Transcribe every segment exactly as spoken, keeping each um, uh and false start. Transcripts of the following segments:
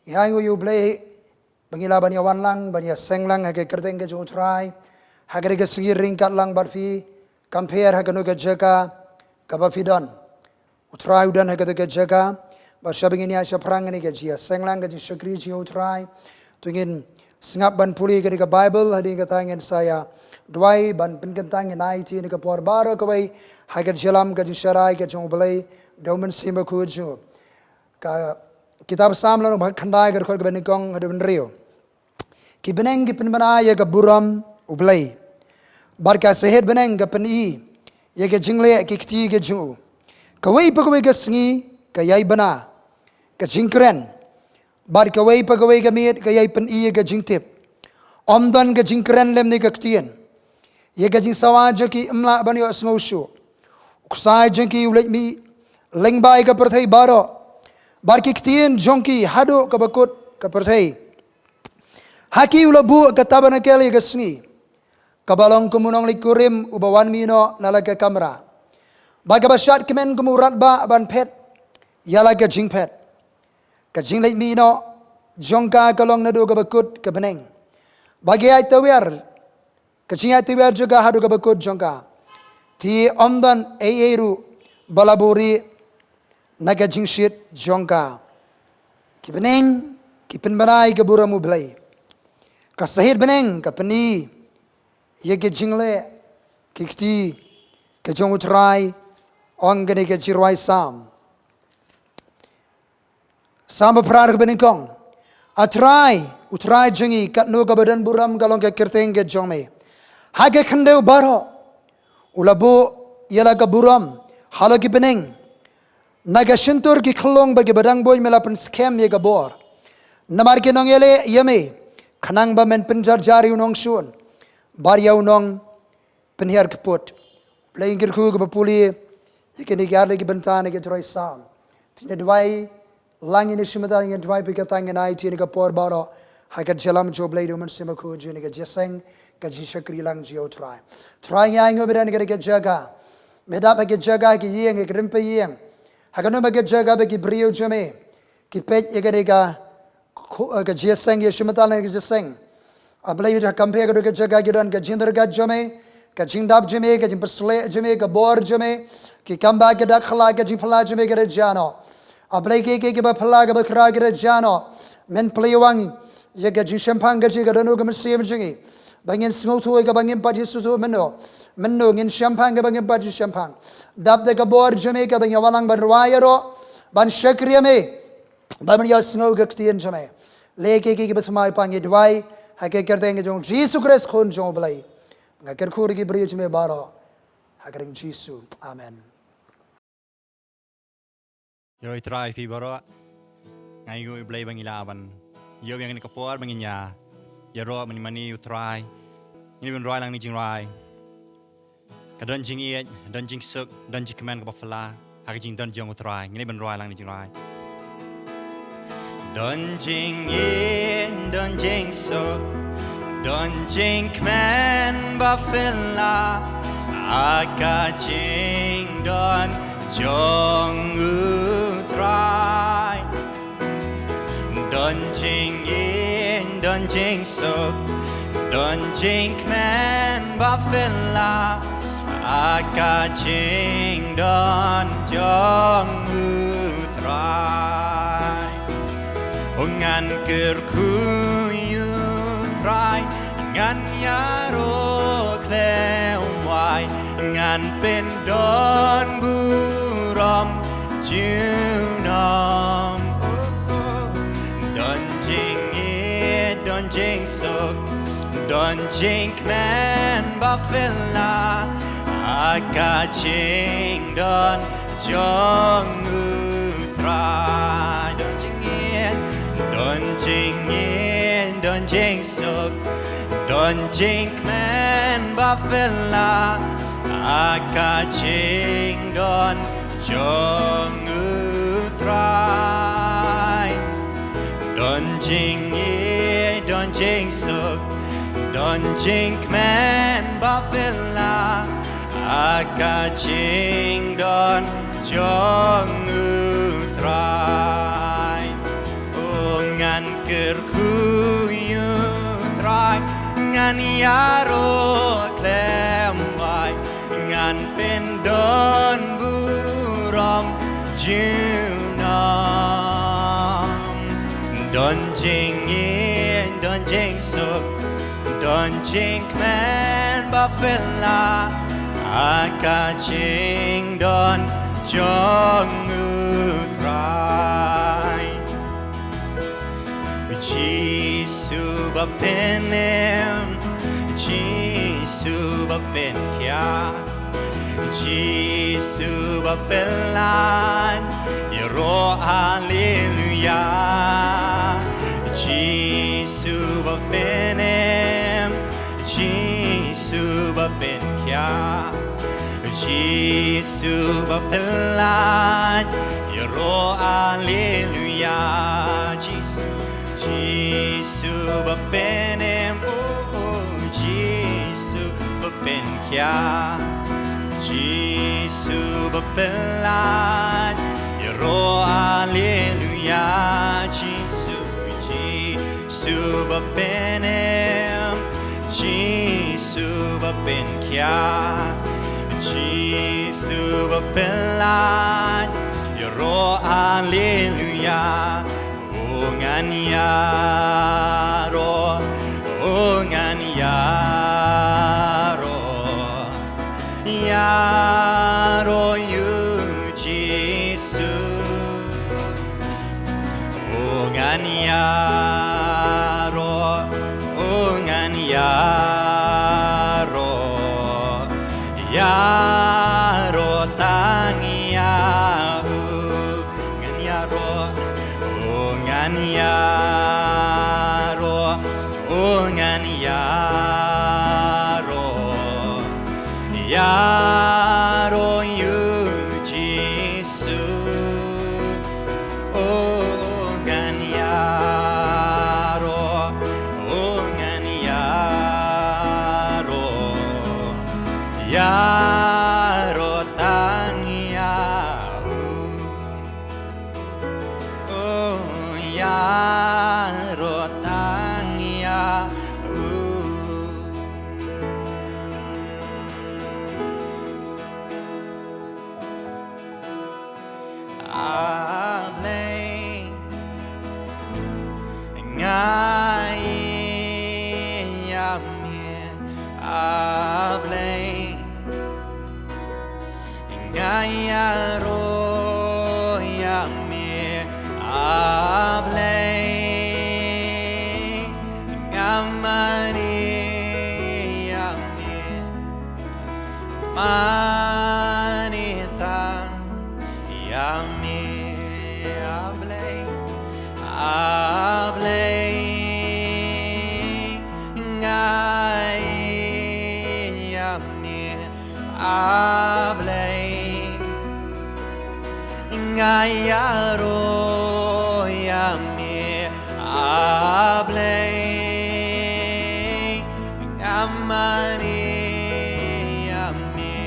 Ngi ai nguh ïa U Blei ba ngi lah ban ïa wan lang, ban ïa seng lang ha ka kyrteng ka jong U Trai ha kane ka sngi, ryngkat lang bad phi, kumba ha kano ka jaka kaba phi don. U Trai u don ha kata ka jaka. Bad shwa ba ngin ïa shaphrang ïa kane ka jingïaseng lang, ka jingshakri jong U Trai, to ngin sngap ban pule ïa kane ka Baibl. Hadien kata ngin sa ïa duwai ban pynkyntang ïa kane ka por baroh kawei ha ka jingïalam, ka jingsharai ka jong U Blei da U Mynsiem Bakhuid jong u. Ka kitab Salm lynnong ba khyndai, ka dkhot kaba nyngkong haduh ba hynriew. Ki bneng ki pynbna ïa ka burom U Blei, bad ka sahit bneng ka pyni ïa ka jingleh ki kti ka jong u. Kawei pa kawei ka sngi ka ïai bna ka jingkren, bad kawei pa kawei ka miet ka ïai pyni ïa ka jingtip. Ym don ka jingkren lem ne ka ktien. Ïa ka jingsawa jong ki ym lah ban ïohsngew shuh. U ksai jong ki u leit mih lyngba ïa ka pyrthei baroh, bad ki ktien jong ki haduh kaba kut ka pyrthei. Ha ki u la buh ka tabernakl ïa ka sngi, kaba long kum u nongleit kurim uba wan mih noh na la ka kamra, bad kaba shad kmen kum u radbah ban phet ïa la ka jingphet. Ka jingleit mih noh jong ka ka long naduh kaba kut ka bneng, ba ka ïaid tawiar, ka jingïaid tawiar jong ka haduh kaba kut jong ka. Te ym don ei ei ruh ba la buhrieh na ka jingshit jong ka. Ki bneng ki pynbna ïa ka burom U Blei. Ka sahit bneng ka pyni ïa ka jingleh ki kti ka jong U Trai, ong kane ka jingrwai Salm. Salm ba phra, ka ba nyngkong. A Trai, U Trai jong ngi, katno kaba don burom ka long ka kyrteng ka jong me ha ka khyndew baroh. U la buh ïa la ka burom halor ki bneng. Na ka shyntur ki khyllung bad kiba dang buit me la pynskhem ïa ka bor. Namar ki nongïaleh ïa me, khnang ba men pynjarjar ïa u nongshun bad ïa u nongpynhiar kput. Blei, ngi kyrkhu kaba pule ïa kine ki ar lei ki bynta na ka jingrwai Salm. Te ngin duwai lang, ïa kane shi mynta ngin duwai, bad kata ngin ai ïa kane ka por baroh ha ka jingïalam jong U Blei da U Mynsiem Bakhuid jong kane ka jingïaseng, ka jingshakri lang jong U Trai. Trai, ngi ai nguh ïa me ha kane ka jaka. Me dap ha ka jaka, ha ka ïing, ha ka rympei ïing, ha kano kano ka jaka ba ki briew jong me ki peit ïa kane ka khu-, eh, ka jingïaseng, ïa shi mynta na ka jingïaseng. A Blei, ha kumba ka dei ka jaka ki don, ka jingdyrkhat jong me, ka jingdap jong me, ka jingpynshlur jong me, ka bor jong me, ki kam ba ka dak khlad, ka jingphylla jong me ka da jia noh. A Blei, kiei kiei kiba phylla, kiba khraw, ka da jia noh. Men plie wang ïa ka jingshemphang ka jong ka dohnud ka mynsiem jong ngi, ba ngin sngewthuh ïa kaba ngim pat ju sngewthuh mynno mynno, ngin shemphang ïa kaba ngim pat ju shemphang. Dap da ka bor jong me kaba ngin wan lang ban rwai ïaroh, ban shakri ïa me, ba men ïohsngew ïa ka ktien jong me. Leh kiei kiei kiba thymmai, ngi duwai ha ka kyrteng ka jong U Jisu Khrist, Khun jong U Blei. Nga kyrkhu ïa ki briew jong me baroh ha ka kyrteng U Jisu. Amen. Ïaroh ïa U Trai phi baroh. Nga ai nguh ïa U Blei ba ngi lah ban ïoh ïa kane ka por ba ngin ïa ïaroh mane mane ïa U Trai. Ngin ïa ban rwai lang kane ka jingrwai. Ka don jingïeit, don jingsuk, don jingkmen kaba phylla ha ka jingdon jong U Trai. Ngin ïa ban rwai lang kane ka jingrwai. Don jingïeit, don jingsuk, don jingkmen ba phylla ha ka jingdon jong U Trai. Don jingïeit, don jingsuk, don jingkmen ba phylla ha ka jingdon jong U Trai. O ngan kyrkhu ïa U Trai, ngan ïaroh khlem wai, ngan pyndon burom junom. Don jingïeit, don jingsuk, don jingkmen ba phylla ha ka jingdon jong U Trai. Don jingïeit, don jingïeit, don jingsuk, don jingkmen ba phylla ha ka jingdon jong U Trai. Don jingïeit, don jingsuk, don jingkmen ba phylla ha ka jingdon jong U Trai. O ngan Ngan ïaroh khlem wai, ngan pyndon burom junom. Don jingïeit, don jingsuk, don jingkmen ba phylla ha ka jingdon jong U Trai. Jisu ba pynim, Jisu ba pynkhiah, Jisu ba pynlait, ïaroh haleluya. Jisu ba pynim, Jisu ba pynkhiah, Jisu ba pynlait, ïaroh haleluya. Jisu, Jisu ba pynim, oh, oh, Jisu ba pynkhiah, Jisu ba pynlait, ïaroh haleluya. Jisu, Jisu ba pynim, Jisu ba pynkhiah, Jisu ba pynlait, ïaroh haleluya. Oh, ngan ïaroh, oh, ngan ïaroh, ïaroh ïa U Jisu. Oh, ngan ïaroh, oh, ngan ïaroh, ïaroh tang ïa U. Ngan ïaroh, oh, ngan ïaroh, oh, ngan ïaroh, ïaroh ïa U Jisu. Oh, oh, ngan ïaroh, oh, ngan ïaroh, ïaroh tang ïa U. Oh, ïaroh tang ïa U. A Blei, nga ïeit ïa me, A Blei. Nga ïaroh ïa me, A Blei, nga mane ïa me, mane tang ïa me, A Blei, A Blei, nga ïeit ïa me, A Blei, nga ïaroh ïa me, A Blei, nga mane ïa me,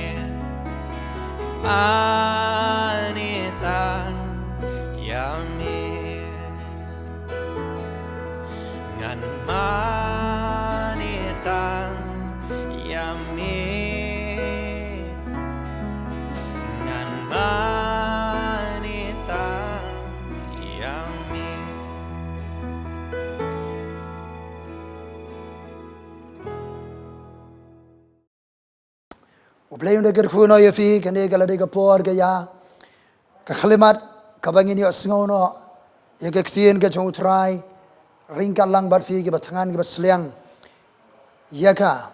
mane tang ïa me. Ngan mane tang ïa me. Ngan mane tang ïa me. U Blei un da kyrkhu noh ïa phi, kane ka la dei ka por ka ïa ka khyllipmat kaba ngin ïohsngew noh ïa ka ktien ka jong U Trai, ryngkat lang bad phi kiba thngan kiba sliang ïa ka.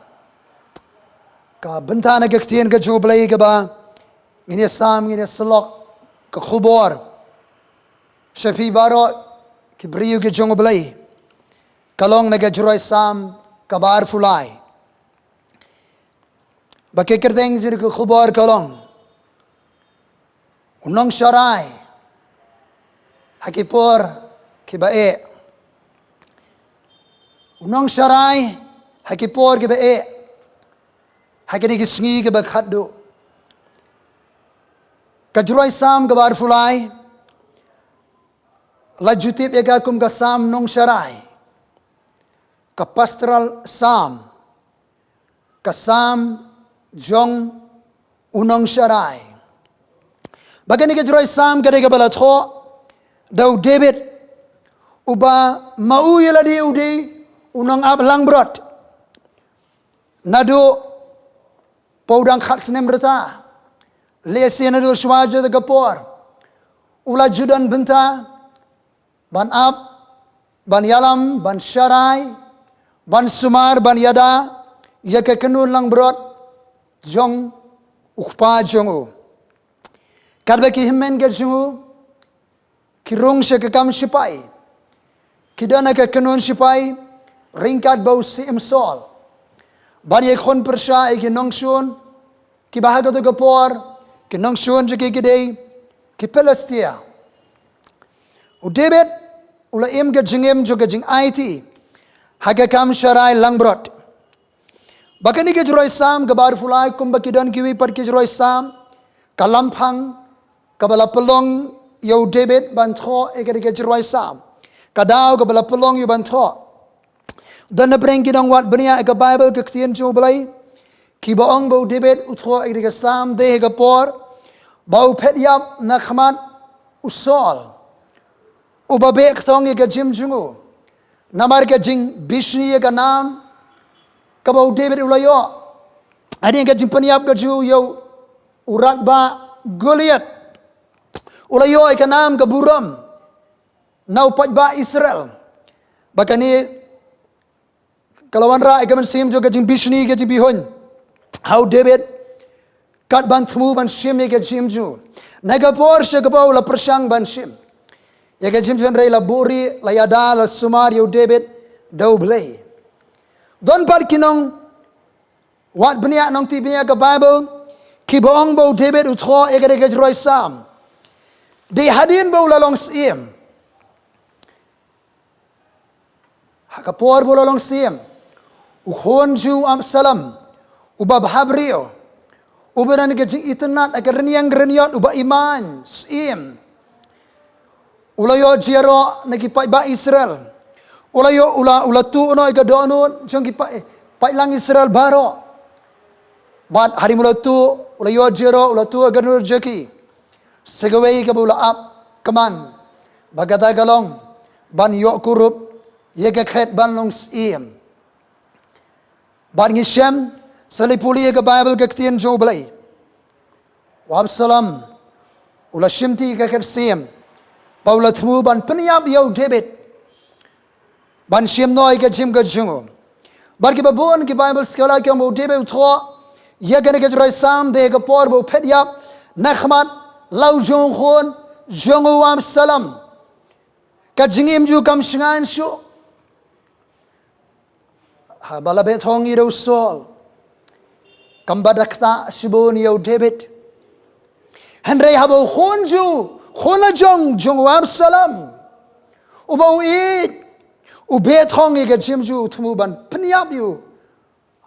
Ka bynta na ka ktien ka jong U Blei kaba ngin ïa sam, ngin ïa syllok, ka khubor sha phi baroh ki briew ki jong U Blei, ka long na ka Jroi Salm kaba arphew lai. Ba ka kyrteng jong ka khubor ka long, U Nongsharai ha ki por kiba eh. U Nongsharai ha ki por kiba eh. Ha kine ki sngi kiba khatduh. Ka Jroi Salm kaba arphew lai la ju tip ïa ka kum ka Salm Nongsharai, ka pastoral Salm. ka Salm jong u nongsharai. Ba kane ka jingrwai Salm ka dei kaba la thoh da u David, uba ma u ïa lade u dei u nongap langbrot. Naduh ba u dang khat snem rta, lehse naduh shuwa jong kata ka por, u la ju don bynta ban ap, ban ïalam, ban sharai, ban sumar, ban ïada ïa ka kynhun langbrot jong u kpa jong u. Katba ki hynmen ka jong u ki rung sha ka kam shipai, ki don ha ka kynhun shipai ryngkat bad u Syiem Saul, ban ïakhun pyrshah ïa ki nongshun kiba ha kata ka por ki nongshun jong ki ki dei ki Philistia. U David u la im ka jingim jong ka jingaiti ha ka kam sharai langbrot. Ba kane ka jingrwai Salm kaba arphew lai, kumba ki don kiwei pat ki jingrwai Salm, ka lamphang kaba la pynlong ïa u David ban thoh ïa kane ka jingrwai Salm, ka daw kaba la pynlong ïa u ban thoh. Don napdeng ki nongwad bniah ïa ka Baibl, ka ktien jong U Blei, kiba ong ba u David u thoh ïa kane ka Salm dei ha ka por ba u phet ïap na khmat u Saul, uba beh kthong ïa ka jingim jong u namar ka jingbishni ïa ka nam kaba u David u la ïoh hadien ka jingpynïap ka jong u ïa u rangbah Goliath. U la ïoh ïa ka nam ka burom na u paidbah Israel. Ba kane ka la wanrah ïa ka mynsiem jong ka jingbishni, ka jingbihuiñ ha u David, kat ban thmu ban shim ïa ka jingim jong u. Na ka por sha kaba u la pyrshang ban shim ïa ka jingim jong u, hynrei la buhrieh, la ïada, la sumar ïa u David da U Blei. Don pat ki nongwad bniah, nongtip bniah ka Baibl, kiba ong ba u David u thoh ïa kane ka jingrwai Salm dei hadien ba u la long syiem. Ha ka por ba u la long syiem, u khun jong u Absalom, uba bhabriew, uba don ka jingitynnad ha ka rynïeng rynïot, uba iman syiem, u la ïoh jia ïaroh na ki paidbah Israel. U la ïoh, u la, u la tuh noh ïa ka dohnud jong ki paid, paidlang Israel baroh. Bad hadien ba u la tuh, u la ïoh jia ïaroh, u la tuh ha ka dohnud jong ki, sa kawei kaba u la ap kyrpang, ba kata ka long ban ïoh kurup ïa ka khet ban long syiem. Bad ngi shem, sa leit pule ïa ka Baibl, ka ktien jong U Blei, u Absalom u la shimti ïa ka khet syiem, bad u la thmu ban pynïap ïa u David, ban shim noh ïa ka jingim ka jong u. Bad kiba bun ki Bible scholar ki ong ba u David u thoh ïa kane ka jingrwai Salm dei ha ka por ba u phet ïap na khmat la u jong u khun jong u Absalom. Ka jingim jong u kam shngaiñ shuh. Haba la beh thong ïa u Saul, kam pat da ktah shibun ïa u David. Hynrei haba u khun jong u, khun lajong jong u Absalom, uba u ïeit, u beh thong ïa ka jingim jong u, u thmu ban pynïap ïa u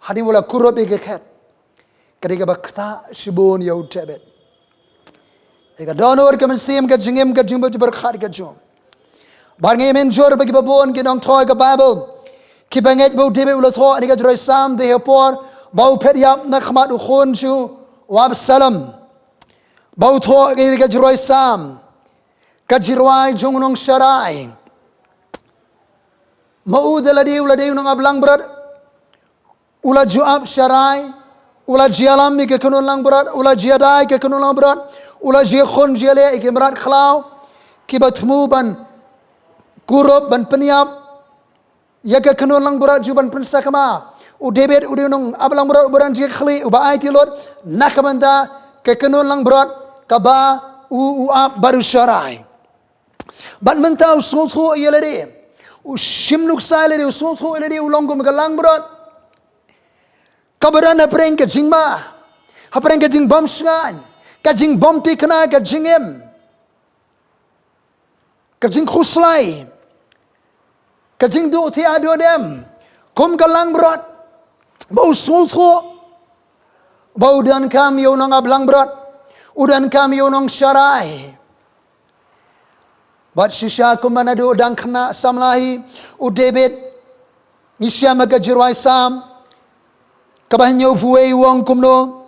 hadien ba u la kurup ïa ka khet, ka dei kaba ktah shibun ïa u David. Ïa ka dohnud, ka mynsiem, ka jingim, ka jingmut jingpyrkhat ka jong u. Bad nga ngeit mynjur ba kiba bun ki nongthoh ïa ka Baibl kiba ngeit ba u David u la thoh ïa ka jingrwai Salm dei ha ka por ba u phet ïap na khmat u khun jong u, u Absalom, ba u thoh ïa ka jingrwai Salm, ka jingrwai jong u nongsharai. Ma u da lade u la dei u nongap langbrot, u la ju ap sharai, u la ju ïalam ïa ka kynhun langbrot, u la ju ïada ïa ka kynhun langbrot, u la ju ïakhun ju ïaleh ïa ki mrad khlaw kiba thmu ban kurup, ban pynïap ïa ka kynhun langbrot jong u, ban pynsakma. U David u dei u nongap langbrot uba don jingkitkhlieh, uba aiti lut na ka bynta ka kynhun langbrot kaba u, u ap bad u sharai. Bad mynta u sngewthuh ïa lade, u shim nuksa ïa lade, u sngewthuh ïa lade u long kum ka langbrot kaba don hapdeng ka jingma, hapdeng ka jingbym shngaiñ, ka jingbym thikna ka jingim, ka jingkhuslai, ka jingduh thiah duh dem, kum ka langbrot ba u sngewthuh ba u donkam ïa u nongap langbrot, u donkam ïa u nongsharai. Bad shisha kumba naduh dang khynnah samla hi u David, ngi shem ha ka jingrwai Salm, Kaba hynñiewphew wei u ong kumno?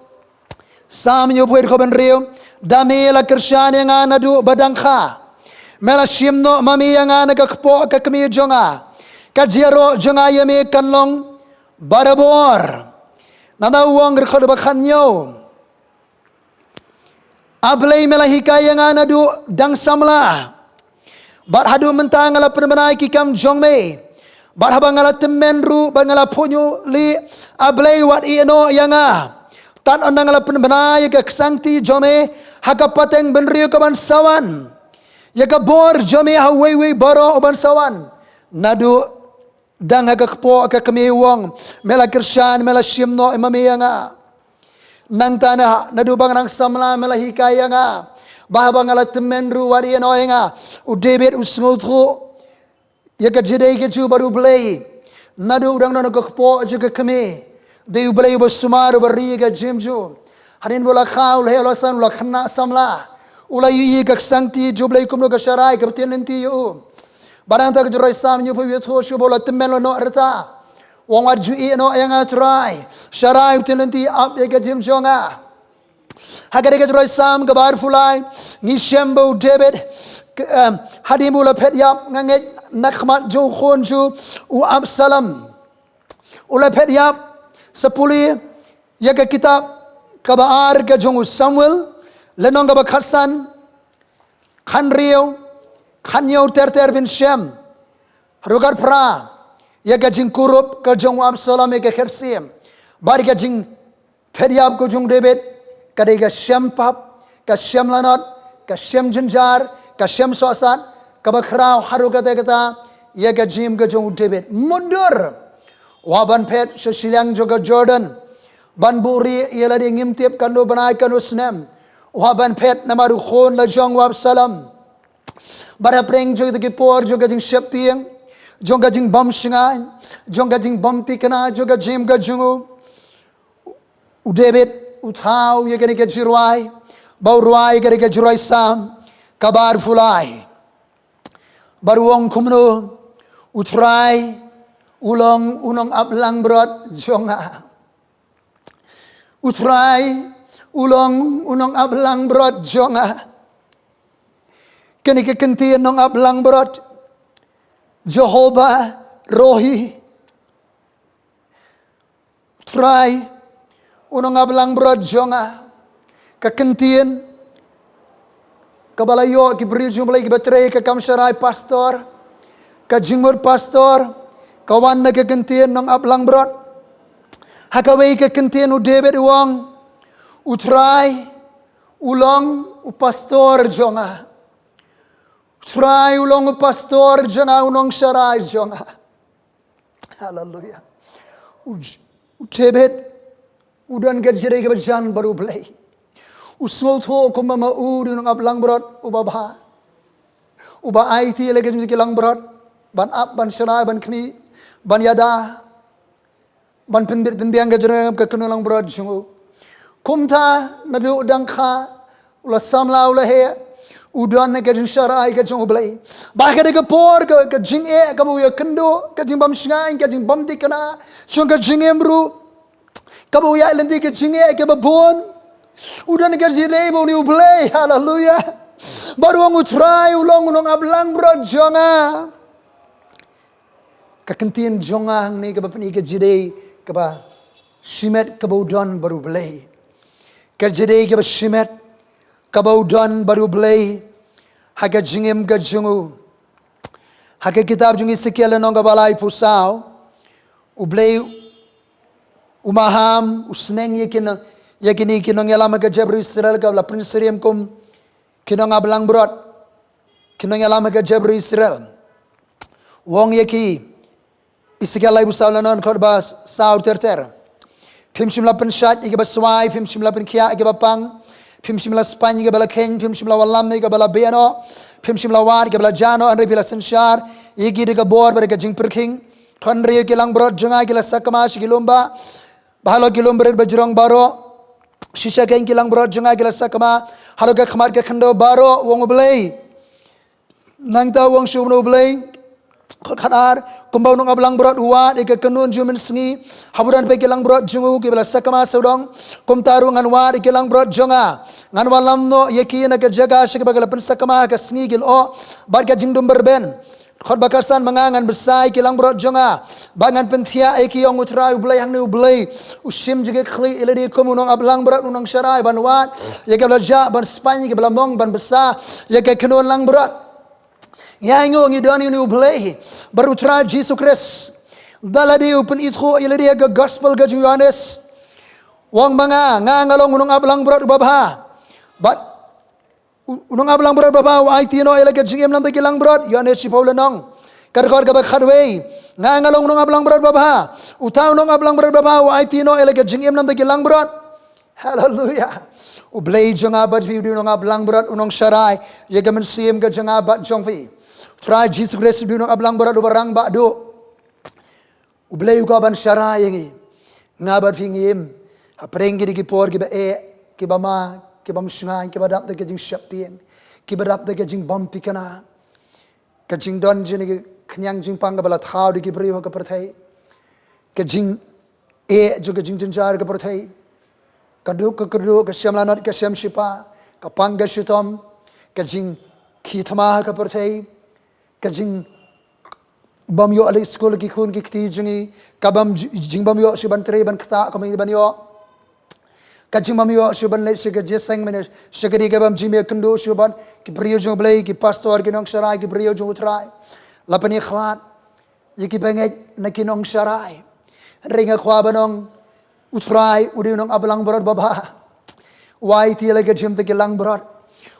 Salm hynñiewphew wei dkhot hynriew. Da me la kyrshan ïa nga naduh ba dang kha. Me la shim noh ma me ïa nga na ka kpoh ka kmie jong nga. Ka jingïaroh jong nga ïa me kan long barabor. Nangta u ong dkhot ba khathynñiew. A Blei me la hikai ïa nga naduh dang samla. Bad haduh mynta nga la pynbna ïa ki kam jong me. Bad haba nga la tymmen ruh bad nga la phuh ñiuh lieh, A Blei wat ïehnoh ïa nga. Tad ynda nga la pynbna ïa ka ksangti jong me ha ka pateng bynriew ka ban sa wan. Ïa ka bor jong me ha uwei uwei baroh u ban sa wan. Naduh dang ha ka kpoh ka kmie, u ong, me la kyrshan, me la shim noh ma me ïa nga. Nangta na, naduh ba nga dang samla me la hikai ïa nga. Bad haba nga la tymmen ruh wat ïehnoh ïa nga. U David u sngewthuh ïa ka jingïadei ka jong u bad U Blei. Naduh u dang don ha ka kpoh jong ka kmie, dei U Blei uba sumar, uba ri ïa ka jingim jong u. Hadien ba u la kha, u la heh, u la san, u la khynnah samla, u la ïohi ïa ka ksangti jong U Blei kumno ka sharai, ka btin lynti ïa u. Bad nangta ka jong u Trai Salm hynñiewphew wei u ïathuh shuh ba u la tymmen, u la noh rta. U ong, wat ju ïehnoh ïa nga Trai. Sharai, btin lynti, ap ïa ka jingim jong nga. Ha kane ka jong u Trai Salm kaba arphew lai, ngi shem ba u David, k-, em, hadien ba u la phet ïap, nga ngeit, na khmat jong u khun jong u, u Absalom. U la phet ïap. Sa pule ïa ka kitab kaba ar ka jong u Samuel, lynnong kaba khatsan, khathynriew, khathynñiew ter ter, phin shem haduh khatphra ïa ka jingkurup ka jong u Absalom ïa ka khersiem. Bad ka jingphet ïap ka jong u David, ka dei ka shem pap, ka shem lanot, ka shem jynjar, ka shem sohsat, kaba khraw haduh katta katta ïa ka jingim ka jong u David. Mutdur u hap ban phet sha shiliang jong ka Jordan ban buhrieh ïa lade, ngim tip katno bnai, katno snem u hap ban phet namar u khun lajong u Absalom. Bad hapdeng jong kita ki por jong ka jingsheptieng, jong ka jingbymshngaiñ, jong ka jingbymthikna jong ka jingim ka jong u, u David u thaw ïa kane ka jingrwai, ba u rwai ïa kane ka jong u Trai Salm kaba arphew lai. Bad u ong kumno? U Trai u long u nongaplangbrot jong nga. U Trai u long u nongaplangbrot jong nga. Kane ka kyntien nongaplangbrot, Jehovah Rohi. U Trai u nongaplangbrot jong nga. Ka kyntien kaba la ïoh ki briew jong U Blei kiba trei ka kam sharai pastor, ka jingmut pastor, ka wan na ka kyntien nongaplangbrot. Ha kawei ka kyntien u David u ong, u Trai u long u pastor jong nga. U Trai u long u pastor jong nga, u nongsharai jong nga. Haleluya. U J-, u David u don ka jingïadei kaba jan bad U Blei. U sngewthuh kumba ma u u dei u nongaplangbrot uba bha, uba aiti ïa la ka jong ki langbrot ban ap, ban sharai, ban khmih, ban ïada, ban pynbit pynbiang ka jong ka kynhun langbrot jong u. Kumta naduh u dang kha, u la samla, u la heh, u don ha ka jingsharai ka jong U Blei. Bad ha kata ka por ka, ka jingeh kaba u ïakynduh, ka jingbymshngaiñ, ka jingbymthikna jong ka jingim ruh, kaba u ïaid lynti, ka jingeh kaba bun, u don ha ka jingïadei bad une U Blei. Haleluya. Bad u ong, u Trai u long u nongaplangbrot jong nga. Ka kyntien jong nga hangne kaba pyni ka jingïadei kaba shimet kaba u don bad U Blei. Ka jingïadei kaba shimet kaba u don bad U Blei ha ka jingim ka jong u. Ha ka kitab jong Esekiel lynnong kaba laiphew saw, U Blei u maham, u sneng ïa ki nong, ïa kine ki nongïalam ha ka jaitbynriew Israel, kaba la pynsyriem kum ki nongaplangbrot, ki nongïalam ha ka jaitbynriew Israel. U ong ïa ki, Esekiel laiphew saw, lynnong dkhot ba saw ter ter. Phim shym la pynshait ïa kiba swai, phim shym la pynkhiah ïa kiba pang, phim shym la spaiñ ïa kiba la kheiñ, phim shym la wallam ïa kiba la beh noh, phim shym la wad ïa kiba la jah noh, hynrei phi la synshar ïa ki da ka bor bad da ka jingpyrkhing. Dkhot hynriew, ki langbrot jong nga ki la sakma sha ki lum bah, bad halor ki lum barit bajrong baroh. Shisha kein, ki langbrot jong nga ki la sakma halor ka khmat ka khyndew baroh, u ong U Blei. Nangta u ong shuh U Blei, Khat khat ar, kumba u nongap langbrot u wad ïa ka kynhun jong u mynsngi, haba don pat ki langbrot jong u kiba la sakma sawdong, kumta ruh ngan wad ïa ki langbrot jong nga. Ngan wallam noh ïa ki na ka jaka sha kaba ka la pynsakma ha ka sngi ki lyoh bad ka jingdum byrben. Khot ba khatsan, ma nga ngan bsa ïa ki langbrot jong nga, bad ngan pynthiah ïa ki, ong U Trai U Blei. Hangne U Blei u shim jingkitkhlieh ïa lade kum u nongap langbrot, u nongsharai ban wad ïa kaba la jah, ban spah ïa kaba la mong, ban bsa ïa ka kynhun langbrot. Ïa, ngi don ïa une U Blei bad U Trai Jisu Khrist. Da lade u pynithuh ïa lade ha ka gospel ka jong u Ïohannes, u ong ma nga, nga nga long u nongap langbrot uba bha. Bad u, u nongap langbrot uba bha u aiti noh ïa la ka jingim na bynta ki langbrot. Ïohannes shiphew lynnong, ka dkhot kaba khatwei. Nga nga long u nongap langbrot uba bha. Uta u nongap langbrot uba bha u aiti noh ïa la ka jingim na bynta ki langbrot. Haleluya. U Blei jong nga bad phi u dei u nongap langbrot, u nongsharai ïa ka mynsiem ka jong nga bad jong phi. U Trai Jisu Khrist u dei u nongap langbrot uba rangbah duh. U Blei u kwah ban sharai ïa ngi. Nga bad phi ngi im hapdeng kine ki por kiba eh, kiba ma, kiba bym shngaiñ, kiba dap da ka jingsheptieng, kiba dap da ka jingbymthikna, ka jingdon jong kane ka khñiang jingpang kaba la thaw da ki briew ha ka pyrthei, ka jingeh jong ka jingjynjar ka pyrthei, ka duk ka kyrduh, ka shem lanot ka shem shipa, ka pang ka shitom, ka jingkhie thma ha ka pyrthei, ka jing bym ïoh leit skul ki khun ki kti jong ngi, ka bym ji-, jingbym ïoh shuh ban trei ban ktah kumba ngi dei ban ïoh, ka jingbym ïoh shuh ban leit sha ka jingïaseng, mane sha ka dei kaba ym jingmih kynduh shuh bad ki briew jong U Blei, ki pastor, ki nongsharai, ki briew jong U Trai. La pynïakhlad ïa ki bangeit na ki nongsharai. Hynrei nga kwah ban ong, U Trai u dei u nongap langbrot uba bha. U aiti ïa la ka jingim na bynta ki langbrot.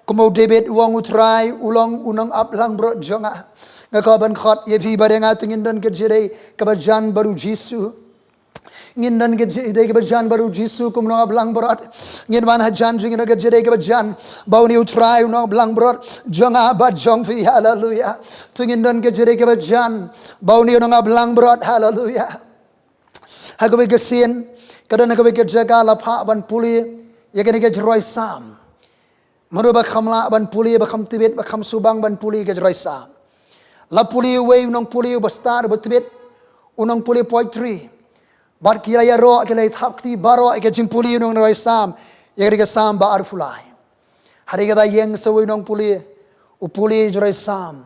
Kumba u David u ong, U Trai u long u nongap langbrot jong nga. Nga kwah ban khot ïa phi bad ïa nga, to ngin don ka jingïadei kaba jan bad U Jisu. Ngin don ka jingïadei kaba jan bad U Jisu kum u nongap langbrot. Ngin wan hajan jong ngi don ka jingïadei kaba jan ba une U Trai u nongap langbrot jong nga bad jong phi. Haleluya. To ngin don ka jingïadei kaba jan ba une u nongap langbrot. Haleluya. Ha kawei ka sien, ka don ha kawei ka jaka la phah ban pule ïa kane ka jingrwai Salm. Mano ba kham lah ban pule, ba kham tbit, ba kham sngewbang ban pule ka jingrwai Salm? La pule uwei u nongpule uba stad, uba tbit, u nongpule poetry. Bad ki la ïaroh, ki la ïathap kti baroh ïa ka jingpule u nongrwai Salm ïa kane ka Salm ba arphew lai. Hynrei kata ïeng sa uwei u nongpule, u pule jingrwai Salm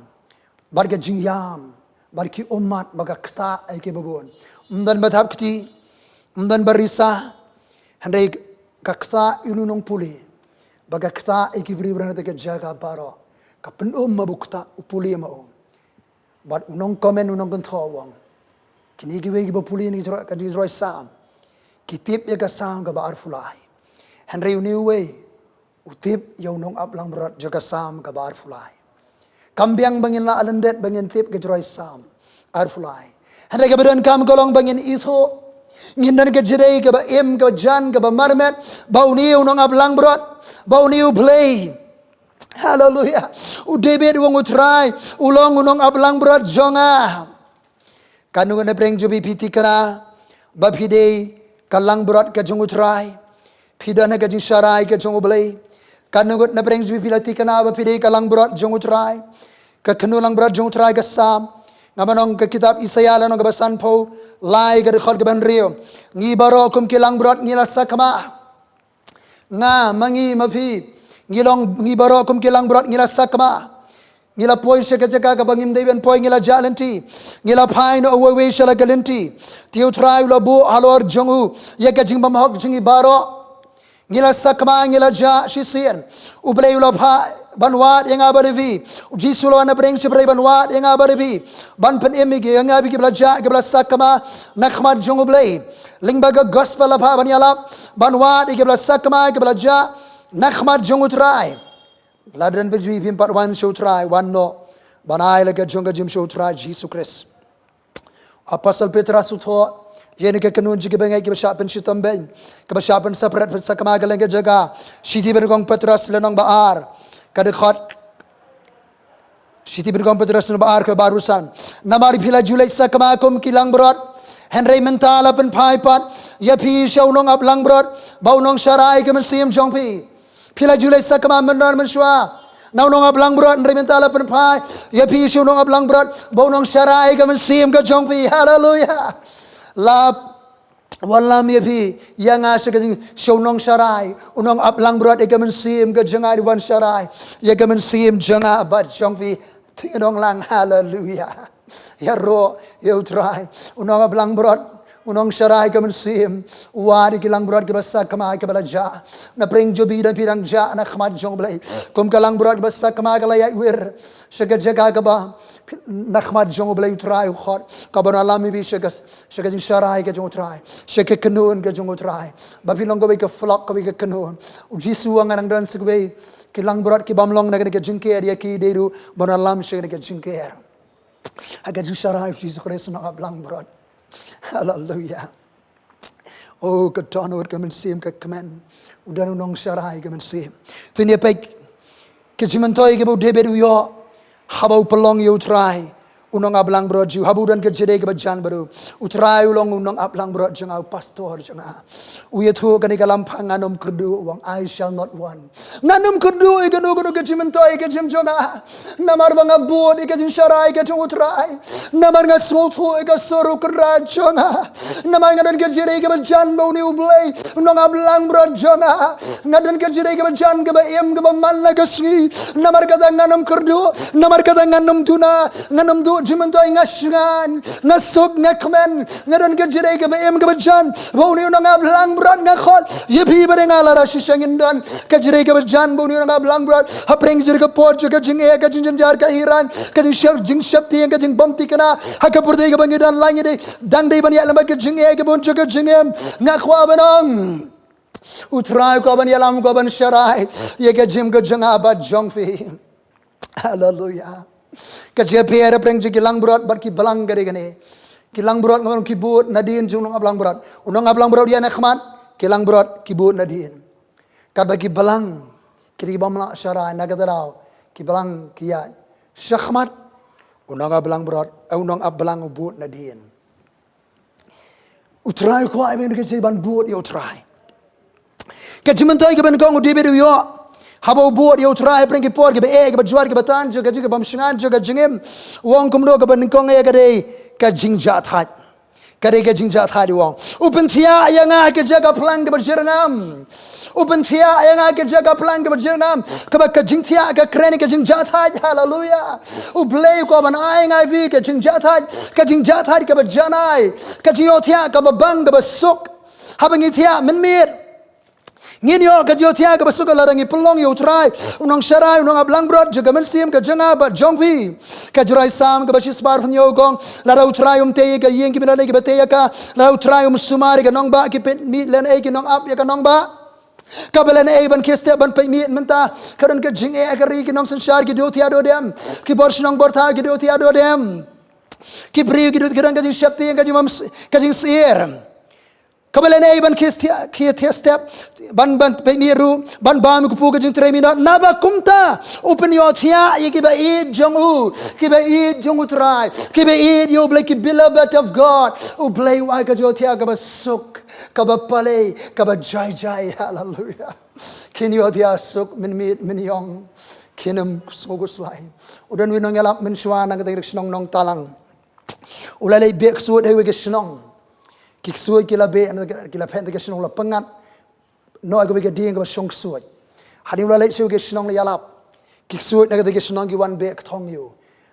bad ka jingïam, bad ki ummat, ba ka ktah ïa kiba bun. Ym don ba thap kti, ym don ba risa, hynrei ka ktah ïa une u nongpule, ba ka ktah ïa ki briew ba na kata ka jaka baroh. Ka pyn-um ma u ktah u pule ma u. Bad u nongcomment, u nongkynthoh u ong, kine kiwei kiba pule ïa kane ka jingrwai Salm ki tip ïa ka Salm kaba arphew lai. Hynrei une uwei u tip ïa u nongap langbrot jong ka Salm kaba arphew lai. Kam biang ba ngin lah lyndet ba ngin tip ka jingrwai Salm arphew lai. Hynrei kaba donkam ka long ba ngin ithuh, ngin don ka jingïadei kaba im, kaba jan, kaba marmet ba une u nongap langbrot, ba une U Blei. Haleluya. U David u ong, U Trai u long u nongap langbrot jong nga. Katno ngut na pdeng jong phi phi thikna ba phi dei ka langbrot ka jong U Trai? Phi don ha ka jingsharai ka jong U Blei? Katno ngut na pdeng jong phi phi la thikna ba phi dei ka langbrot jong U Trai? Ka kynhun langbrot jong U Trai ka Salm. Nga ban ong, ka kitab Isaïah lynnong kaba sanphew lai, ka dkhot kaba hynriew. Ngi baroh kum ki langbrot ngi la sakma. Nga, ma ngi, ma phi, ngi long, ngi baroh kum ki langbrot ngi la sakma. Ngi la poi sha ka jaka kaba ngim dei ban poi, ngi la jah lynti. Ngi la phai noh uwei uwei sha la ka lynti. Te U Trai u la buh halor jong u ïa ka jingbymhok jong ngi baroh. Ngi la sakma, ngi la jah shisien. U Blei u la phah ban wad ïa nga bad ïa phi. U Jisu u la wan na pdeng shympriahti ban wad ïa nga bad ïa phi, ban pynim ïa ngi, ïa nga bad ïa phi kiba la jah, kiba la sakma na khmat jong U Blei. Lyngba ka gospel la phah ban ïalap, ban wad ïa kiba la sakma, kiba la jah na khmat jong U Trai. Lada don bad jong phi phim pat wan sha U Trai, wan noh ban ai la ka jong ka jingim sha U Trai Jisu Khrist. Apostol Petros u thoh ïa kane ka kynhun jong ki bangeit kiba shah pynshitom beiñ, kiba shah pynsaphriang pynsakma ha kylleng ka jaka. Shithi ba nyngkong Petros lynnong ba ar, ka dkhot, Shithi ba nyngkong Petros lynnong ba ar, ka dkhot ba arphew san. Namar phi la ju leit sakma kum ki langbrot, hynrei mynta la pynphai pat ïa phi sha u nongap langbrot, ba u nongsharai ka mynsiem jong phi. Phi la ju leit sakma myndon mynshuwa, Na u nongaplangbrot, hynrei mynta la pynphai ïa phi sha u nongaplangbrot ba u nongsharai ka mynsiem ka jong phi. Haleluya. La wallam ïa phi, ïa nga sha ka jing, sha u nongsharai, u nongaplangbrot, ïa ka mynsiem ka jong nga, u ban sharai ïa ka mynsiem jong nga bad jong phi. Te ngi ong lang, haleluya. Ïaroh ïa u Trai, u nongaplangbrot, u nongsharai ka mynsiem, u wad ïa ki langbrot kiba sakma kiba la jah. Na pdeng jong phi, don phi dang jah na khmat jong U Blei kum ka langbrot kiba sakma ka la ïaid wir sha ka jaka kaba na khmat jong U Blei. U Trai u khot ka ban wallam ïa phi sha ka, sha ka jingsharai ka jong U Trai, sha ka kynhun ka jong U Trai, ba phin long kawei ka flock, kawei ka kynhun. U Jisu u ong, nga dang don sa kawei ki langbrot ki bym long na kane ka jingker, ïa ki dei ruh ban wallam sha kane ka jingker. Ha ka jingsharai U Jisu Khrist u nongaplangbrot. Haleluya. Oh, ka dohnud ka mynsiem ka kmen. U don u nongsharai ka mynsiem. Te ngin ïa peit ka jingmyntoi kaba u David u ïoh haba u pynlong ïa u Trai u nongaplangbrot jong u, haba u don ka jingïadei kaba jan bad u. U Trai u long u nongaplangbrot jong nga, u pastor jong nga. U ïathuh kane ka lam, pha, ngan ym kyrduh, u ong, I shall not want. Ngan ym kyrduh ïa kano kano ka jingmyntoi ka jingim jong nga. Namar ba nga bud ïa ka jingsharai ka jong u Trai. Namar nga sngewthuh ïa ka sur u Kynrad jong nga. Namar nga don ka jingïadei kaba jan bad une U Blei u nongaplangbrot jong nga. Nga don ka jingïadei kaba jan, kaba im, kaba man la ka sngi. Namar kata ngan ym kyrduh, namar kata ngan ym duna, ngan ym duh jingmyntoi, nga shngaiñ, nga suk, nga kmen. Nga don ka jingïadei kaba im, kaba jan bad une u nongaplangbrot. Nga khot ïa phi bad ïa nga, lada shisha ngin don ka jingïadei kaba jan bad une u nongaplangbrot, hapdeng ka jingkyrpad, ka jingeh, ka jingjynjar, ka hirain, ka jingshep, jingsheptieng, ka jingbymthikna ha ka pyrthei kaba ngi don, la ngi dei, dang dei ban ïalam bad ka jingeh, ka bun jong ka jingim. Nga kwah ban ong, U Trai u kwah ban ïalam, u kwah ban sharai ïa ka jingim ka jong nga bad jong phi. Haleluya. Ka jingïapher hapdeng jong ki langbrot bad ki blang ka dei kane. Ki langbrot, nga ong, ki bud nadien jong u nongaplangbrot. U nongaplangbrot u ïaid na khmat, ki langbrot ki bud nadien. Katba ki blang ki dei ki bym lah sharai, na kata daw ki blang ki ïaid shakhmat, u nongaplangbrot, eh, u nongaplang u bud nadien. U Trai u kwah ïa phi, ka jingïaid ban bud ïa u Trai. Ka jingmyntoi kaba nyngkong, u David u ïoh, haba u bud ïa u Trai, hapdeng ki por kiba eh, kiba jwat, kiba tan jong ka jingim, kiba bym shngaiñ jong ka jingim, u ong kumno? Kaba nyngkong eh ka dei ka jingjahthait. Ka dei ka jingjahthait, u ong. U pynthiah ïa nga ha ka jaka phlang kaba jyrngam. U pynthiah ïa nga ha ka jaka phlang kaba jyrngam. Kaba ka jingthiah ka kren ïa ka jingjahthait. Haleluya. U Blei u kwah ban ai ïa nga ïa phi ka jingjahthait. Ka jingjahthait kaba janai. Ka jingïohthiah kaba bang kaba suk. Haba ngi thiah mynmiet, ngin ïoh ka jingïohthiah kaba suk lada ngi pynlong ïa u Trai u nongsharai, u nongaplangbrot jong ka mynsiem ka jong nga bad jong phi. Ka Jrai Salm kaba shispah hynñiew ka ong, lada u Trai um tei ïa ka ïing, ki bym don ei kiba tei ïa ka. Lada u Trai um sumar ïa ka nongbah, ki peit miet lane ei, ki nongap ïa ka nongbah. Kaba lane ei ban khie step ban peit miet mynta. Ka don ka jingeh ha ka ri, ki nongsynshar ki duh thiah duh dem. Ki bor shnong bor thaw ki duh thiah duh dem. Ki briew ki duh, ki don ka jingsheptieng, ka jingmam, ka jingsyier. Kaba lane ei ban khie step, khie thiah step, ban, ban peit miet ruh, ban bam ïa ka kpu ka jingtrei minot. Naba kumta u pynïohthiah ïa kiba ïeit jong u, kiba ïeit jong u Trai, kiba ïeit ïa u Blei, ki beloved of God. U Blei u ai ka jingïohthiah kaba suk, kaba palei, kaba jai jai. Haleluya. Kin ïohthiah suk mynmiet mynïong, kin ym sngew khuslai. U don uwei u nongïalap mynshuwa na ka dei ka shnong Nongtalang. U la leit beh ksuid ha kawei ka shnong. Ki ksuid ki la beh, ki la phet na ka shnong, la pyngngad noh ha kawei ka dieng kaba shong ksuid. Hadien u la leit sha kawei ka shnong la ïalap, ki ksuid na kata ka shnong ki wan beh kthong ïa u.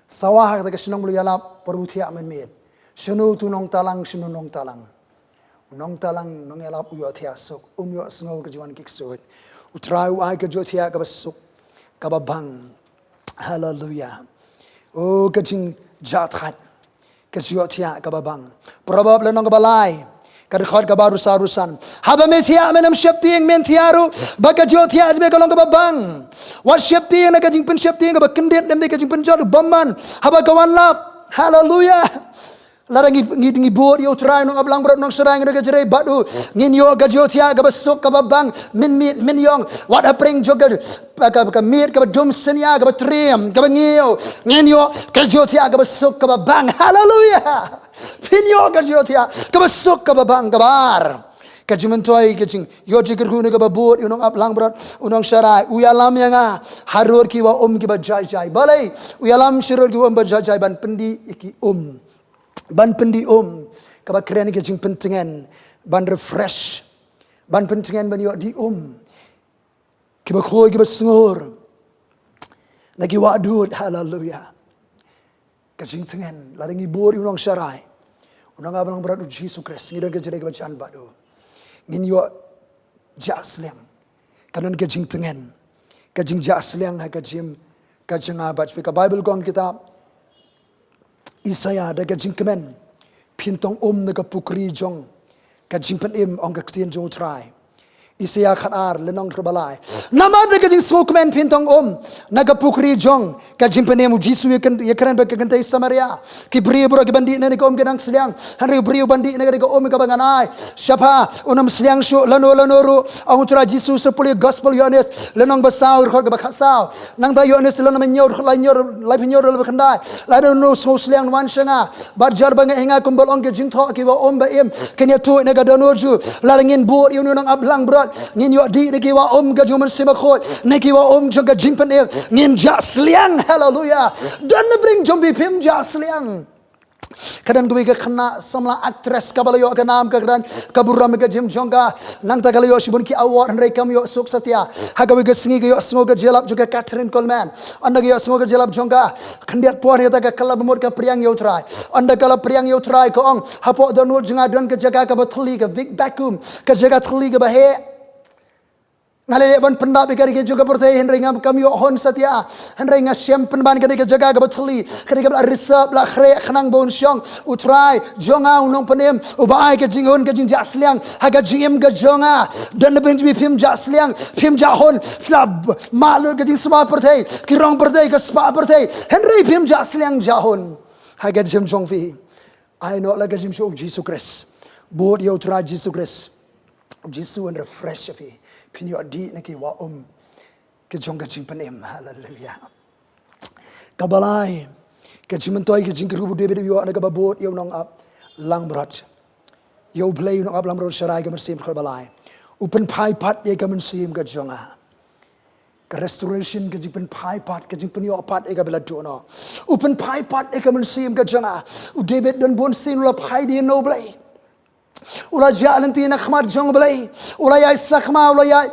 Sawa ha kata ka shnong ba u la ïalap, por ba u thiah mynmiet. Shano utu u Nongtalang, shano u Nongtalang? U Nongtalang, nongïalap, u ïohthiah suk, um ïohsngew ka jingwan ki ksuid. U Trai u ai ka jingïohthiah kaba suk, kaba bang. Haleluya. Oh, ka jingjahthait, ka jingïohthiah kaba bang. Proverb lynnong kaba lai, ka dkhot kaba arphew saw, arphew san. Haba me thiah men ym sheptieng, men thiah ruh, ba ka jingïohthiah jong me ka long kaba bang. Wat sheptieng na ka jingpynsheptieng kaba kyndit, lymne ka jingpynjot u bymman haba ka wan lap. Haleluya. Lada ngi, ngi, ngi bud ïa u Trai, nongaplangbrot, nongsharai, ngi don ka jingïadei bad u, ngin ïoh ka jingïohthiah kaba suk, kaba bang mynmiet mynïong. Wat hapdeng jong ka, ka, ka miet kaba dum synñia, kaba triem, kaba ngiew, ngin ïoh ka jingïohthiah kaba suk, kaba bang. Haleluya. Phin ïoh ka jingïohthiah kaba suk, kaba bang. Kaba ar, Ka jingmyntoi, ka jingïoh jingkyrkhu na kaba bud ïa u nongap langbrot, u nongsharai. U ïalam ïa nga harud ki wah um kiba jai jai. Balei? U ïalam sharud ki wah um ba jai jai ban pyndih ïa ki um. Ban pyndih um. Kaba kren ka jingpyntngen ban refresh. Ban pyntngen ban ïoh dih um. Kiba khuid, kiba sngur. Na ki wah dud, haleluya. Ka jingtngen, lada ngi bud ïa u nongsharai, u nongap langbrot, u Jisu Khrist, ngi don ka jingïadei kaba jan bad u, ngin ïoh jah sliang. Ka don ka jingtngen, ka jingjah sliang ha ka jingim ka jong nga bad phi. Ka Baibl ka ong, kitab Isaïah, da ka jingkmen phin tong um na ka pukri jong ka jingpynim, ong ka ktien jong u Trai. Isaïah khatar, lynnong khatbalai. Namar da ka jingsngewkmen phin tong um na ka pukri jong ka jingpynim. U Jisu ïa kren, ïa kren bad ka kynthei Samaria. Ki briew baroh kiban dih na kane ka um ki nang sliang, hynrei u briew uban dih na kane ka um kaba ngan ai shaphang, un ym sliang shuh lano lano ruh, ong u Trai Jisu. Sa pule Gospel Ïoannis, lynnong ba saw, dkhot kaba khatsaw. Nangta Ïoannis lynnong ba hynñiew, dkhot laiphew hynñiew, laiphew hynñiew, dkhot khatkhyndai. Lada uno u sngewsliang, un wan sha nga. Bad jar bangeit, ïa nga, kumba long ka jingthoh, ki wah um ba im kin ïathuh na ka dohnud jong u. Lada ngin bud ïa u nongap langbrot, ngin ïoh dih na ki wah um ka jong u Mynsiem Bakhuid, na ki wah um jong ka jingpynim, ngin jah sliang. Haleluya. Don na pdeng jong phi, phim jah sliang. Ka don kawei ka khynnah samla actress kaba la ïoh ka nam, ka kren, ka burom ïa ka jingim jong ka. Nangta ka la ïoh shibun ki award, hynrei kam ïoh suk satia. Ha kawei ka sngi ka ïohsngew ka jingïalap jong ka Kathryn Kuhlman. Ynda ka ïohsngew ka jingïalap jong ka, khyndiat por hi ta ka kylla bamut, ka pdiang ïa u Trai. Ynda ka la pdiang ïa u Trai, ka ong, hapoh dohnud jong nga don ka jaka kaba thylli, ka big vacuum, ka jaka thylli kaba heh. Nga la leh ban pyndap ïa ka ri ka jong ka pyrthei, hynrei nga kam ïoh hun satia. Hynrei nga shem pynban kane ka jaka kaba thylli, kane kaba la reserve, la khreh khnang ba un shong u Trai jong nga, u nongpynim, uba ai ka jinghun, ka jingjah sliang ha ka jingim ka jong nga. Don na pdeng jong phi, phim jah sliang, phim jah hun, phi la b-, mad lut ka jingsma pyrthei, ki rong pyrthei, ka spah pyrthei, hynrei phim jah sliang jah hun ha ka jingim jong phi. Ai noh la ka jingim sha u Jisu Khrist. Bud ïa u Trai Jisu Khrist. U Jisu un refresh ïa phi. Phin ïoh dih na ki wah um ka jong ka jingpynim. Haleluya. Kaba lai, ka jingmyntoi, ka jingkyrkhu ba u David u ïoh na kaba bud ïa u nongap langbrot. Ïa U Blei u nongap langbrot, sharai ka mynsiem, kaba lai. U pynphai pat ïa ka mynsiem ka jong nga. Ka restoration, ka jingpynphai pat, ka jingpynïoh pat ïa kaba la duh noh. U pynphai pat ïa ka mynsiem ka jong nga. U David don bun sien u la phai dien na U Blei. U la jah lynti na khmat jong U Blei. U la ïaid sakma, u la ïaid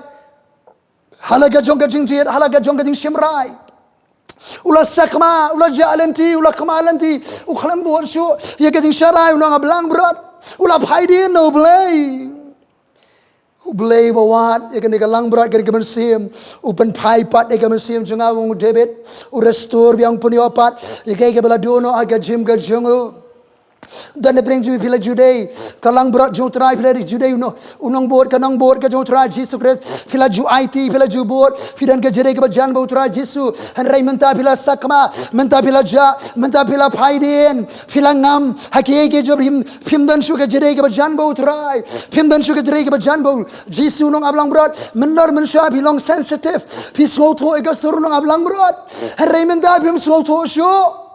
ha la ka jong ka jingjied, ha la ka jong ka jingshim rai. U la sakma, u la jah lynti, u la khmat lynti. U khlem bud shuh ïa ka jingsharai u nongap langbrot. U la phai dien na U Blei. U Blei uba wad ïa kane ka langbrot, kane ka mynsiem, u pynphai pat ïa ka mynsiem jong nga, ong u David. U restore biang, pynïoh pat ïa kaei kaba la duh noh ha ka jingim ka jong u. Don na pdeng jong phi, phi la ju dei ka langbrot jong u Trai, phi la ju dei u nong, u nongbud, ka nongbud ka jong u Trai Jisu Khrist. Phi la ju aiti, phi la ju bud, phi don ka jingïadei kaba jan bad u Trai Jisu. Hynrei mynta phi la sakma, mynta phi la jah, mynta phi la phai dien, phi la ngam ha kiei kiei jong phi, phim don shuh ka jingïadei kaba jan bad u Trai. Phim don shuh ka jingïadei kaba jan bad u Jisu u nongap langbrot. Mynder mynshuwa phi long sensitive, phi sngewthuh ïa ka sur u nongap langbrot. Hynrei mynta phim sngewthuh shuh.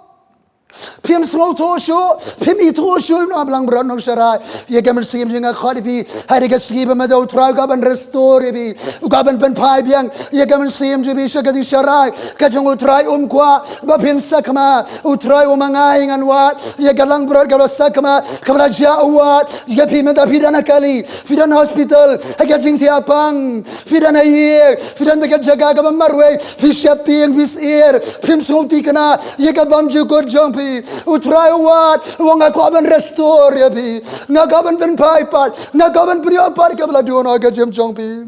Phim sngewthuh shuh, phim ithuh shuh ïa u nongap langbrot, nongsharai. Ïa ka mynsiem jong nga khot ïa phi ha kane ka sngi ba mynta, u Trai u kwah ban restore ïa phi. U kwah ban pynphai biang ïa ka mynsiem jong phi sha ka jingsharai ka jong u Trai. Um kwah ba phin sakma. U Trai u ong ma nga, ngan wad ïa ka langbrot kaba la sakma, kaba la jah, u wad ïa phi. Mynta phi don ha kali, phi don hospital, ha ka jingthiah pang, phi don ha ïing, phi don ha ka jaka kaba marwei, phi sheptieng, phi syier, phim sngewthikna ïa ka bymjukut jong phi. U Trai u wad, u ong, nga kwah ban restore ïa phi. Nga kwah ban pynphai pat, nga kwah ban pynïoh pat ïa kaba la duh noh ha ka jingim jong phi.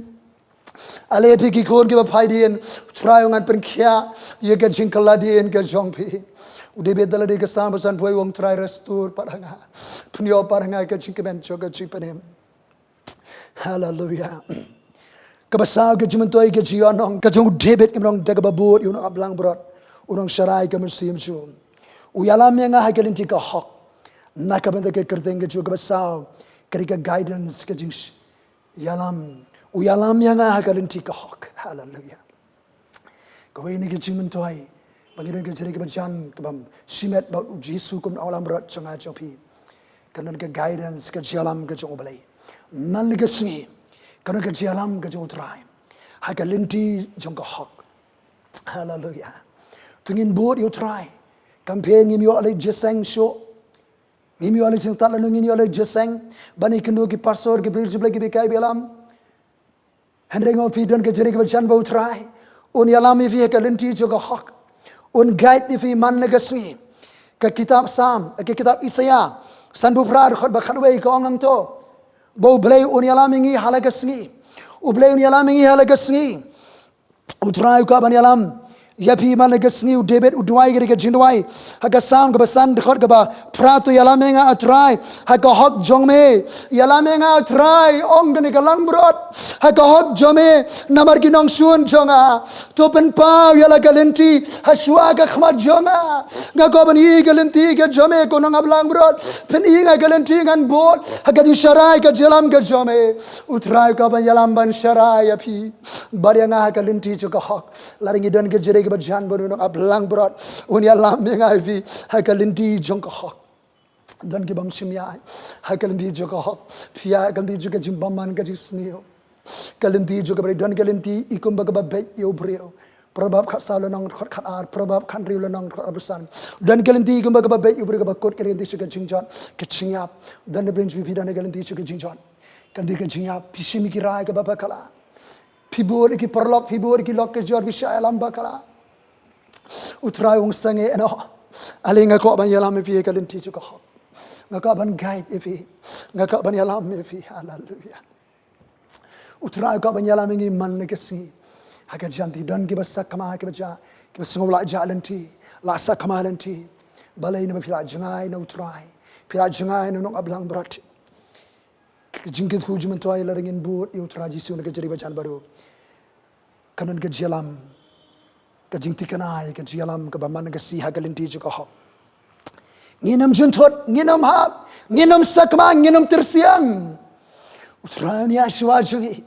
Ale phi ki khun kiba phai dien, u Trai u ong, ngan pynkhiah ïa ka jingkylla dien ka jong phi. U David da lade ka Salm ba sanphew u ong, Trai, restore pat ha nga, pynïoh pat ha nga ïa ka jingkmen jong ka jingpynim. Haleluya. Kaba saw, ka jingmyntoi, ka jingïohnong ka jong u David, ka jingïohnong da kaba bud ïa u nongap langbrot, u nongsharai, ka mynsiem jong u. U ïalam ïa nga ha ka lynti ka hok. Na ka bynta ka kyrteng ka jong u. Kaba saw, ka dei ka guidance, ka jing sh-, ïalam. U ïalam ïa nga ha ka lynti ka hok. Haleluya. Kawei na ki jingmyntoi ba ngi don ka jingïadei kaba jan, kaba shimet bad u Jisu kum u nongap langbrot jong nga jong phi. kan don ka guidance, ka jingïalam ka jong U Blei. Man la ka sngi kan don ka jingïalam ka jong U Trai ha ka lynti jong ka hok. Haleluia. To ngin bud ïa U Trai. Kam pher ngim ïoh leit jingïaseng shuh. Ngim ïoh leit jingtat lano, ngim ïoh leit jingïaseng ban ïakynduh ki pastor, ki briew jong U Blei, kiba kai ba ïalam. Hynrei nga ong ïa phi, don ka jingri kaba jan ba U Trai un ïalam ïa phi ha ka lynti jong ka hok. Un guide ïa phi man la ka sngi. Ka kitab Salm, ka kitab Isaiah sanphew phra, dkhot ba khatwei ka ong hangto ba U Blei un ïalam ïa ngi ha la ka sngi. U Blei un ïalam ïa ngi ha la ka sngi. U Trai u kwah ban ïalam ïa phi man la ka sngi. U David u duwai, ka dei ka jingduwai ha ka Salm kaba san, dkhot kaba phra: To ïalam ïa nga, A Trai, ha ka hok jong me. Ïalam ïa nga, A Trai, ong kane ka langbrot, ha ka hok jong me, namar ki nongshun jong nga. To pynpaw ïa la ka lynti ha shuwa ka khmat jong nga. Nga kwah ban ïohi ïa ka lynti ka jong me, ko Nongap langbrot. Pyn-i ïa nga ha ka lynti, ngan bud ha ka jingsharai ka jingïalam ka jong me. U Trai u kwah ban ïalam, ban sharai ïa phi bad ïa nga ha ka lynti jong ka hok. Lada ngi don ka jingri kaba jan ba U Nongap langbrot un ïalam ïa nga ïa phi ha ka lynti jong ka hok. Don ki bym shim ïa ha ka lynti jong ka hok. Phi ïa ha ka lynti jong ka jingbymman, ka jingsniew. Ka lynti jong ka briew, don ka lynti i kumba kaba beit ïa u briew. Proverb khatsaw lynnong dkhot khatar, Proverb khathynriew lynnong dkhot arphew san. Don ka lynti i kumba kaba beit ïa u briew, kaba kut ka lynti jong ka jingjot, ka jingïap. Don ka briew jong phi, don ka lynti jong ka jingjot, ka lynti ka jingïap. Phi shim ïa ki rai kiba bakla. Phi bud ïa ki paralok, phi bud ïa ki lok ki jor, phi shah ïalam bakla. U Trai u ong sangeh noh. Ale nga kwah ban ïalam ïa phi ha ka lynti jong ka hok. Nga kwah ban guide ïa phi. Nga kwah ban ïalam ïa phi. Haleluia. U Trai u kwah ban ïalam ïa ngi man la ka sngi. Ha ka jingïalam, don kiba sakma, kiba jah, kiba sngew la jah lynti, la sakma lynti. Balei? Namar phi la jngai na U Trai. Phi la jngai na U Nongap langbrot. Ka jingkyrkhu jong u mynta, lada ngin bud ïa U Trai Jisu na ka jingri ba jan baroh, kan don ka jingïalam, ka jingthikna ïa ka jingïalam kaba man la ka sngi ha ka lynti jong ka hok. Ngin ym jynthut, ngin ym hap, ngin ym sakma, ngin ym tyrsiang. U Trai un ïaid shuwa jong ngi.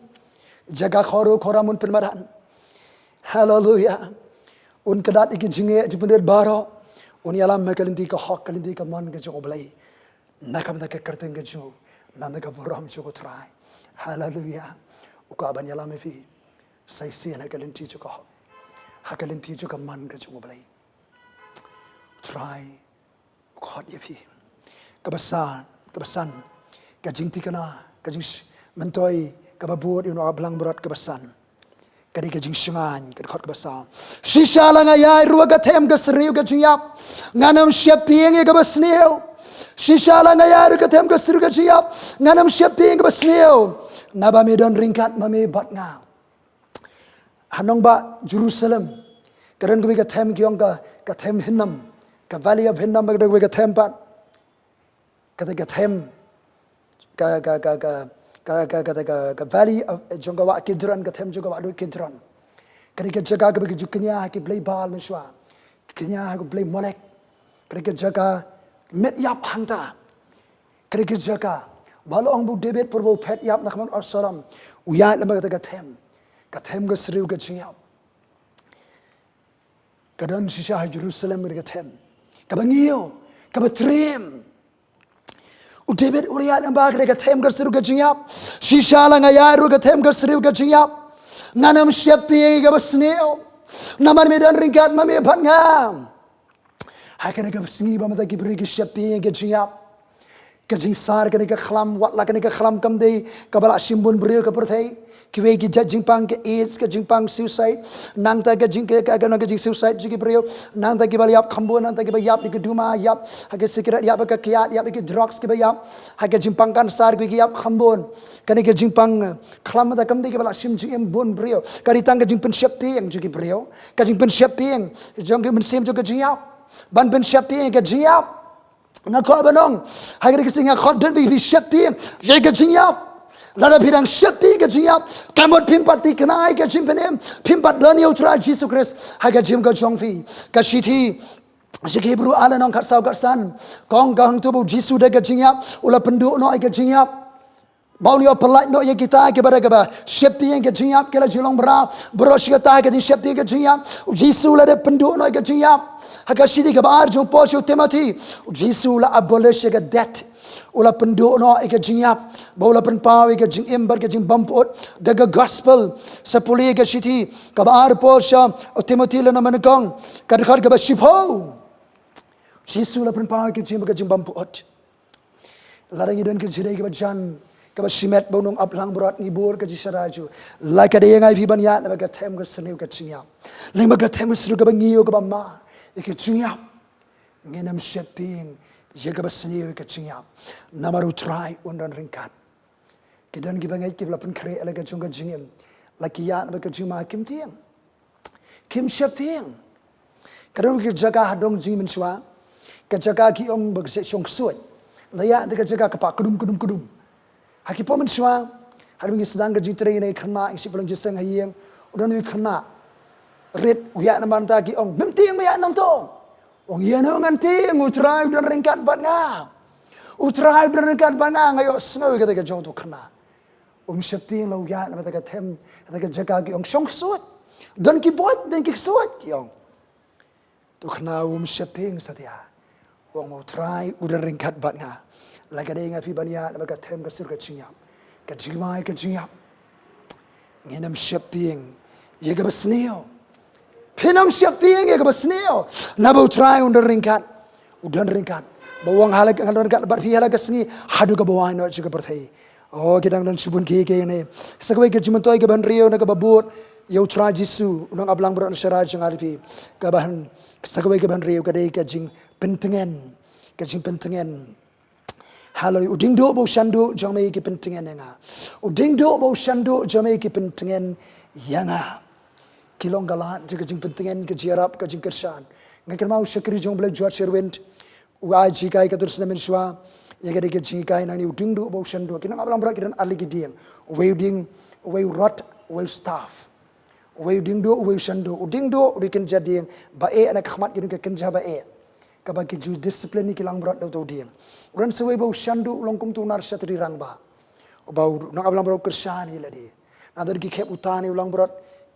Jaka khawruh khawram un pynmadan. Haleluia. Un kyndat ïa ki jingeh jingpyndonkam baroh. Un ïalam ha ka lynti ka hok, ka lynti ka mon ka jong U Blei. Na ka bynta ka kyrteng ka jong u, na ka bynta ka burom jong U Trai. Haleluia. U kwah ban ïalam ïa phi. Sa shisien ha ka lynti jong ka hok, ha ka lynti jong ka mon ka jong U Blei. U Trai u khot ïa phi. Kaba san, kaba san, ka jingthikna, ka jing sh-, myntoi, kaba bud ïa u Nongap langbrot, kaba san. Ka dei ka jingshngaiñ, ka dei ka dkhot kaba saw. Shisha la nga ïaid ruh ha ka them ka syriew ka jingïap, ngan ym sheptieng ïa kaba sniew. Shisha la nga ïaid ruh ha ka them ka syriew ka jingïap, ngan ym sheptieng ïa kaba sniew. Naba me don ryngkat ma me bad nga. Ha nongbah Jerusalem ka don kawei ka them, ki ong ka, ka them Hinnom, ka Valley of Hinnom, ka don kawei ka them pat. Kata ka them, ka, ka, ka valley of, jong ka wah Kidron, ka them jong ka wah dud Kidron. Ka dei ka jaka kaba ki ju kñia ha ki blei Baal mynshuwa, ki kñia ha ki blei Molek. Ka dei ka jaka met ïap hangta. Ka dei ka jaka ba la ong ba u David por ba u phet ïap na khmat Absalom, u ïaid lem bad kata ka them, ka them ka syriew ka jingïap. Ka don shisha ha Jerusalem ka dei ka them kaba ngiew, kaba triem. U David u la ïaid lem bad ka dei ka them ka syriew ka jingïap. Shisha la nga ïaid ruh ha ka them ka syriew ka jingïap, ngan ym sheptieng ïa kaba sniew. Namar me don ryngkat ma me bad nga. Ha kane ka sngi ba mynta ki briew ki sheptieng ïa ka jingïap. Ka jingsar kane ka khlam, wat la kane ka khlam kam dei kaba la shim bun briew ha ka pyrthei. Kiwei ki jait jingpang, ka AIDS, ka jingpang suicide. Nangta ka jing, ka, ka, ka, ka jing suicide jong ki briew. Nangta kiba la ïap kham bun, nangta kiba ïap da ka duma, ïap ha ka cigarette, ïap ha ka kiad, ïap ha ki drugs, kiba ïap ha ka jingpang cancer, kiwei ki ïap kham bun. Kane ka jingpang, eh, khlam mynta kam dei kaba la shim jingim bun briew. Ka dei tang ka jingpynsheptieng jong ki briew. Ka jingpynsheptieng jong ki mynsiem jong ka jingïap. Ban pynsheptieng ka jingïap. Nga kwah ban ong ha kane ka sngi, nga kwah ban ong, phi sheptieng ïa ka jingïap. Lada phi dang sheptieng ïa ka jingïap, ka mut phim pat thikna ïa ka jingpynim, phim pat don ïa U Trai Jisu Khrist ha ka jingim ka jong phi. Ka shithi sha ki Hebru ar lynnong khatsaw khatsan ka ong ka hangto ba U Jisu da ka jingïap u la pynduh noh ïa ka jingïap. Ba un ïoh pyllait noh ïa kita kiba da kaba sheptieng ïa ka jingïap, ki la ju long mraw baroh shi katta ha ka jingsheptieng ïa ka jingïap. U Jisu u la dep pynduh noh ïa ka jingïap. Ha ka shithi kaba ar jong u Paul sha u Timothi, U Jisu u la abolish ïa ka death. U la pynduh noh ïa ka jingïap, ba u la pynpaw ïa ka jingim bad ka jingbym pyut da ka gospel. Sa pule ka shithi kaba ar Paul sha u Timothy lane mynnyngkong, ka dkhot kaba shiphew. Jisu u la pynpaw ïa ka jingim bad ka jingbym pyut. Lada ngi don ka jingïadei kaba jan, kaba shimet bad u nongap langbrot, ngi bud ka jingsharai jong u. La ka dei ïa ngi phi ban ïaid lyngba ka them ka sniew ka jingïap, lyngba ka them ka sniew kaba ngi ïoh kaba ma ïa ka jingïap, ngin ym sheptieng ïa kaba sniew ïa ka jingïap. Namar u Trai un don ryngkat. Ki don kiba ngeit kiba la pynkhreh la ka jong ka jingim, la ki ïaid lyngba ka jingma kim tieng, kim sheptieng. Ka don ka jaka ha dong jingmynshuwa, ka jaka ki ong ba ka shong ksuid. La ïaid da ka jaka kaba kdum kdum kdum. Ha ki por mynshuwa, hadien ba ngi sdang ka jingtrei ne khynnah, ngi shim pynlong jingïaseng ha ïing, u don u khynnah rit, u ïaid na bynta, ki ong, mem tieng ba ïaid nangto. U ong, ïa no ngan tieng, u Trai u don ryngkat bad nga. U Trai u don ryngkat bad nga, nga ïohsngew ïa kata ka jong uto u khynnah. Um sheptieng la u ïaid na bynta ka them, kata ka jaka ki ong shong ksuid. Don ki boit, don ki ksuid, ki ong. Uto u khynnah um sheptieng satia. U ong, u Trai u don ryngkat bad nga. La ka dei ïa ngi phi ban ïaid lyngba ka them ka sur ka jingïap, ka jingma ïa ka jingïap, ngin ym sheptieng ïa kaba sniew. Phin ym sheptieng ïa kaba sniew. Naba u Trai un don ryngkat. U don ryngkat. Ba u ong, ha la ka, ngan don ryngkat bad phi ha la ka sngi, haduh kaba wai noh jong ka pyrthei. O, ki dang don shibun ki, ki ne. Sa kawei ka jingmyntoi kaba hynriew na kaba bud ïa u Trai Jisu, u nongap langbrot, u nongshakri jong ngi, phi. Kaba hyn-, sa kawei kaba hynriew ka dei ka jingpyntngen. Ka jingpyntngen. Haleluia. U diengduh bad u shanduh jong me ki pyntngen ïa nga. U diengduh bad u shanduh jong me ki pyntngen ïa nga. Ki long ka lad jong ka jingpyntngen, ka jingïarap, ka jingkyrshan. Nga kynmaw u shakri jong U Blei George Irwin, u ai jinghikai katto snem mynshuwa ïa ka dei ka jinghikai nangne, u diengduh bad u shanduh. Ki nongap langbrot ki don ar tylli ki dieng. Uwei u dieng, uwei u rod, uwei u staff. Uwei u diengduh, uwei u shanduh. U diengduh u dei u kynja dieng ba eh, na ka khmat ki don ka kynja ba eh, kaba ki ju discipline ïa ki langbrot da uto u dieng. U don sa uwei ba u shanduh, u long kum uto u nar shatri rangbah, uba u nongap langbrot u kyrshan ïa lade. Nangta don ki khep u tan ïa u langbrot,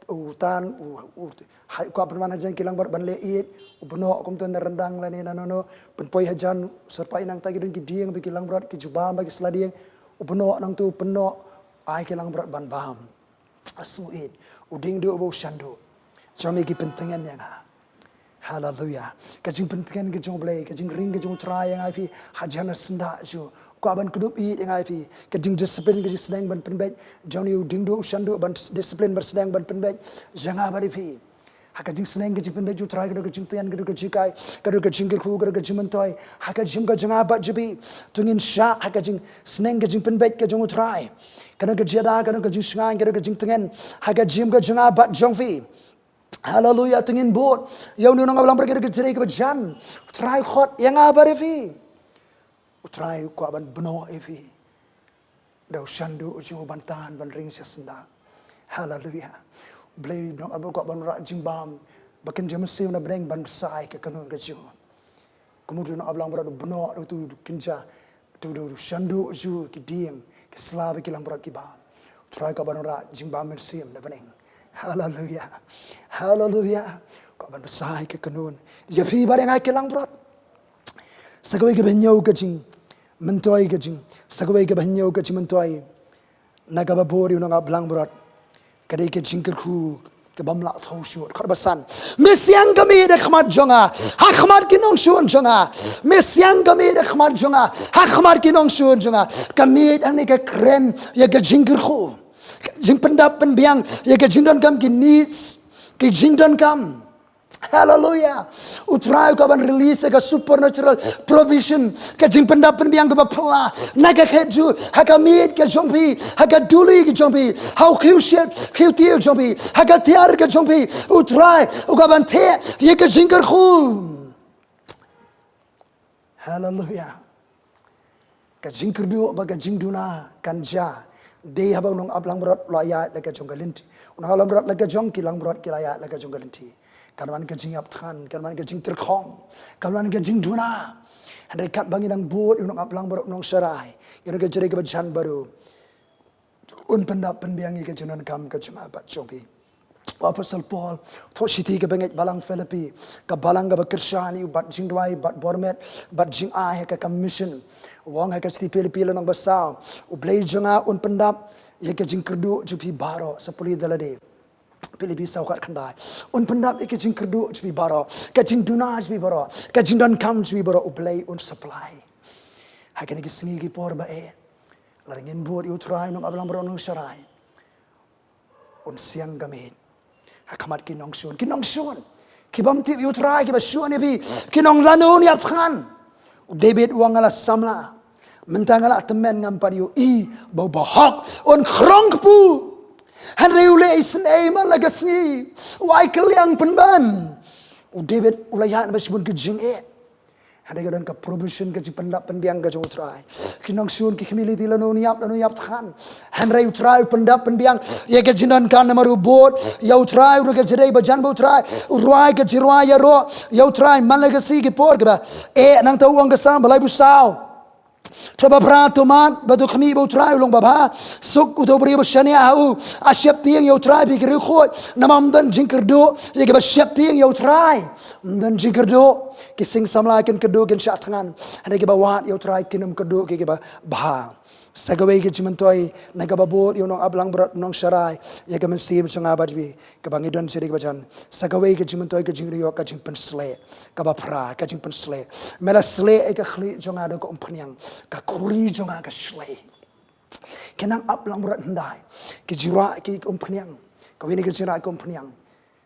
u tan, u, u, ha, u kwah pynwan hajan ki langbrot ban leh ïeit, u bnoh kum uto na ryndang lane na nono, pynpoi hajan, u syrpai. Nangta ki don ki dieng ba ki langbrot ki ju bam bad ki sla dieng, u bnoh nangto, u pynnoh, ai ki langbrot ban bam. Sngewieit, u diengduh bad u shanduh jong me ki pyntngen ïa nga. Haleluia. Ka jingpyntngen ka jong U Blei, ka jingring ka jong U Trai ïa nga ïa phi hajan ka syndah jong u. U kwah ban kdup ïeit ïa nga ïa phi. Ka jingdiscipline, ka jingsneng ban pynbeit jong une u diengduh, u shanduh, ban discipline, ban sneng ban pynbeit ïa nga bad ïa phi. Ha ka jingsneng ka jingpynbeit jong U Trai, ka don ka jingtngen, ka don ka jinghikai, ka don ka jingkyrkhu, ka don ka jingmyntoi ha ka jingim ka jong nga bad jong phi. To ngin shah ha ka jingsneng ka jingpynbeit ka jong U Trai. Ka don ka jingïada, ka don ka jingshngaiñ, ka don ka jingtngen ha ka jingim ka jong nga bad jong phi. Haleluia. To ngin bud ïa une u nongap langbrot, ka don ka jingtrei kaba jan. U Trai u khot ïa nga bad ïa phi. U Trai u kwah ban bnoh ïa phi da u shanduh jong u, ban tan, ban ring sha syndah. Haleluia. U Blei u nongap langbrot u kwah ban wanrah jingbam ba kynja mynsiem na bneng ban bsa ïa ka kynhun ka jong u. Kumno uto u nongap langbrot u bnoh da uto u kynja, uto u shanduh jong u, ki dieng, ki sla bad ki langbrot ki bam. U Trai u kwah ban wanrah jingbam mynsiem na bneng. Haleluia. Haleluia. U kwah ban bsa ïa ka kynhun, ïa phi bad ïa nga ki langbrot. Sa kawei kaba hynñiew ka jingmyntoi, ka jing, sa kawei kaba hynñiew ka jingmyntoi na kaba bud ïa u nongap langbrot, ka dei ka jingkyrkhu kabym lah thew shuh. Dkhot ba san. Me siang ka miet ha khmat jong nga, ha khmat ki nongshun jong nga. Me siang ka miet ha khmat jong nga, ha khmat ki nongshun jong nga. Ka miet hangne ka kren ïa ka jingkyrkhu, ka jingpyndap pynbiang ïa ka jingdonkam, ki needs, ki jingdonkam. Haleluia. U Trai u kwah ban release ka supernatural provision, ka jingpyndap pynbiang kaba phylla na ka khet jong u, ha ka miet ka jong phi, ha ka duli ka jong phi, ha u khiew shet khiew tiew jong phi, ha ka tiar ka jong phi. U Trai u kwah ban theh ïa ka jingkyrkhu. Haleluia. Ka jingkyrduh bad ka jingduna kan jia dei haba u nongap langbrot u la ïaid la ka jong ka lynti. U nongap langbrot la ka jong ki langbrot, ki la ïaid la ka jong ka lynti. Kan wan ka jingïap thngan, kan wan ka jingtyrkhong, kan wan ka jingduna. Hynrei katba ngi dang bud ïa u nongap langbrot, u nongsharai, ïa ka jingtrei kaba jan baroh, un pyndap pynbiang ïa ka jingdonkam ka jong nga bad jong phi. Apostol Paul, thoh shithi ka bangeit balang Philippi, ka balang kaba kyrshan ïa u bad jingduwai, bad bor met, bad jingai ha ka kam mission. U ong ha ka shithi Philippi lynnong ba saw, U Blei jong nga un pyndap ïa ka jingkyrduh jong phi baroh, sa pule da lade. Philippi saw khatkhyndai. Un pyndap ïa ka jingkyrduh jong phi baroh, ka jingduna jong phi baroh, ka jingdonkam jong phi baroh, U Blei un supply. Ha kine ki sngi ki por ba eh, lada ngin bud ïa U Trai Nongap Langbrot Nongsharai, un siang ka miej ha khmat ki nongshun, ki nongshun, ki bym tip ïa U Trai, kiba shun ïa phi, ki nong lano ïap thngan. U David u ong, nga la samla, mynta nga la tymmen, ngam pat ïohi ba u bahok un khrong kpu. Hynrei u leh isynei man la ka sngi, u ai kylliang pynban. U David u la ïaid na ba shibun ki jingeh. Hynrei ka don ka provision, ka jingpyndap pynbiang ka jong U Trai. Ki nongshun ki khmih lynti lano ïap, lano ïap thngan. Hynrei U Trai u pyndap pynbiang ïa ka jingdonkam namar u bud ïa U Trai, u rwai ka jingïadei ba jan bad U Trai, u rwai ka jingrwai ïaroh ïa U Trai man la ka sngi ki por kiba eh. Nangta u ong ha ka Salm ba laiphew saw, to ba phra, to mad bad to khmih ba U Trai u long babha. Suk uto u briew ba shaniah ha u. Ai sheptieng ïa U Trai, phi ki riewkhuid, namar ym don jingkyrduh ïa kiba sheptieng ïa U Trai. Ym don jingkyrduh. Ki sing samla kin kyrduh, kin shah thngan, hynrei kiba wad ïa U Trai kin ym kyrduh, ki kiba bha. Sa kawei ka jingmyntoi na kaba bud ïa u Nongap Langbrot Nongsharai, ïa ka mynsiem jong nga bad phi, kaba ngi don sha ri kaba jan. Sa kawei ka jingmyntoi, ka jingriewïong, ka jingpynsleh. Kaba phra, ka jingpynsleh. Me la sleh ïa ka khlieh jong nga da ka umphniang, ka khuri jong nga ka shlei. Ki nang ap langbrot hyndai, ki jingrah ki umphniang. Kawei na ka jingrah ka umphniang.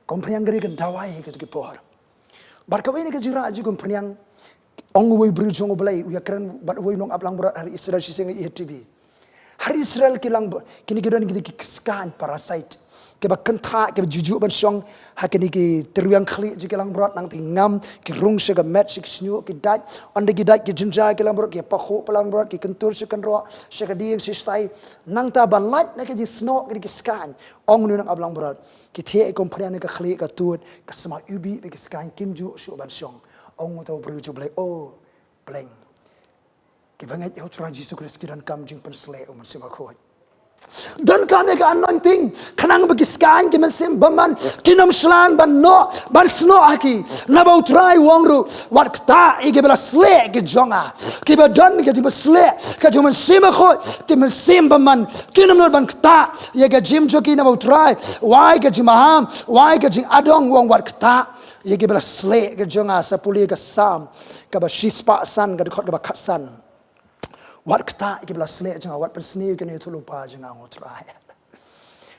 Ka umphniang ka dei ka dawai ha kito ki por. Bad kawei na ka jingrah jong ka umphniang, ong uwei u briew jong U Blei, u ïakren bad uwei u nongap langbrot ha ri Israel shisien, nga ïohi ha T V. Ha ri Israel ki lang, kine ki don kine ki skaiñ, parasite, kiba kynthah, kiba juh juh ban shong ha kine ki tyrwiang khlieh jong ki langbrot, nangta ki ngam, ki rung sha ka met, sha ki shñiuh, ki dait, ynda ki dait ki jynjar ki langbrot, ki pakhuh pa langbrot, ki kyntur sha kynroh, sha ka dieng, sha shatai. Nangta ba lait na ka jingsnoh kine ki skaiñ, ong une u nongap langbrot, ki thiah ïa ka umphniang ne ka khlieh, ka tuid, ka sma iwbih bad ki skaiñ kim juh shuh ban shong. Ong uta u briew jong U Blei, o Blei, kiba ngeit ïa U Trai Jisu Khrist ki donkam jingpynsleh U Mynsiem Bakhuid. Donkam ïa ka anointing, khnang ba ki skaiñ, ki mynsiem bymman kin ym shlan ban noh, ban snoh ha ki. Naba U Trai u ong ruh, wat ktah ïa kiba la sleh ki jong nga. Kiba don ka jingpynsleh ka jong U Mynsiem Bakhuid, ki mynsiem bymman kin ym nud ban ktah ïa ka jingim jong ki, naba U Trai u ai ka jingbaham, u ai ka jingadong, u ong wat ktah ïa kiba la sleh ki jong nga. Sa pule ka Salm kaba shispah san, ka dkhot kaba khatsan. Wat ktah ïa kiba la sleh jong nga, wat pynsniew ïa kine ki ïathuhlypa jong nga, ong U Trai.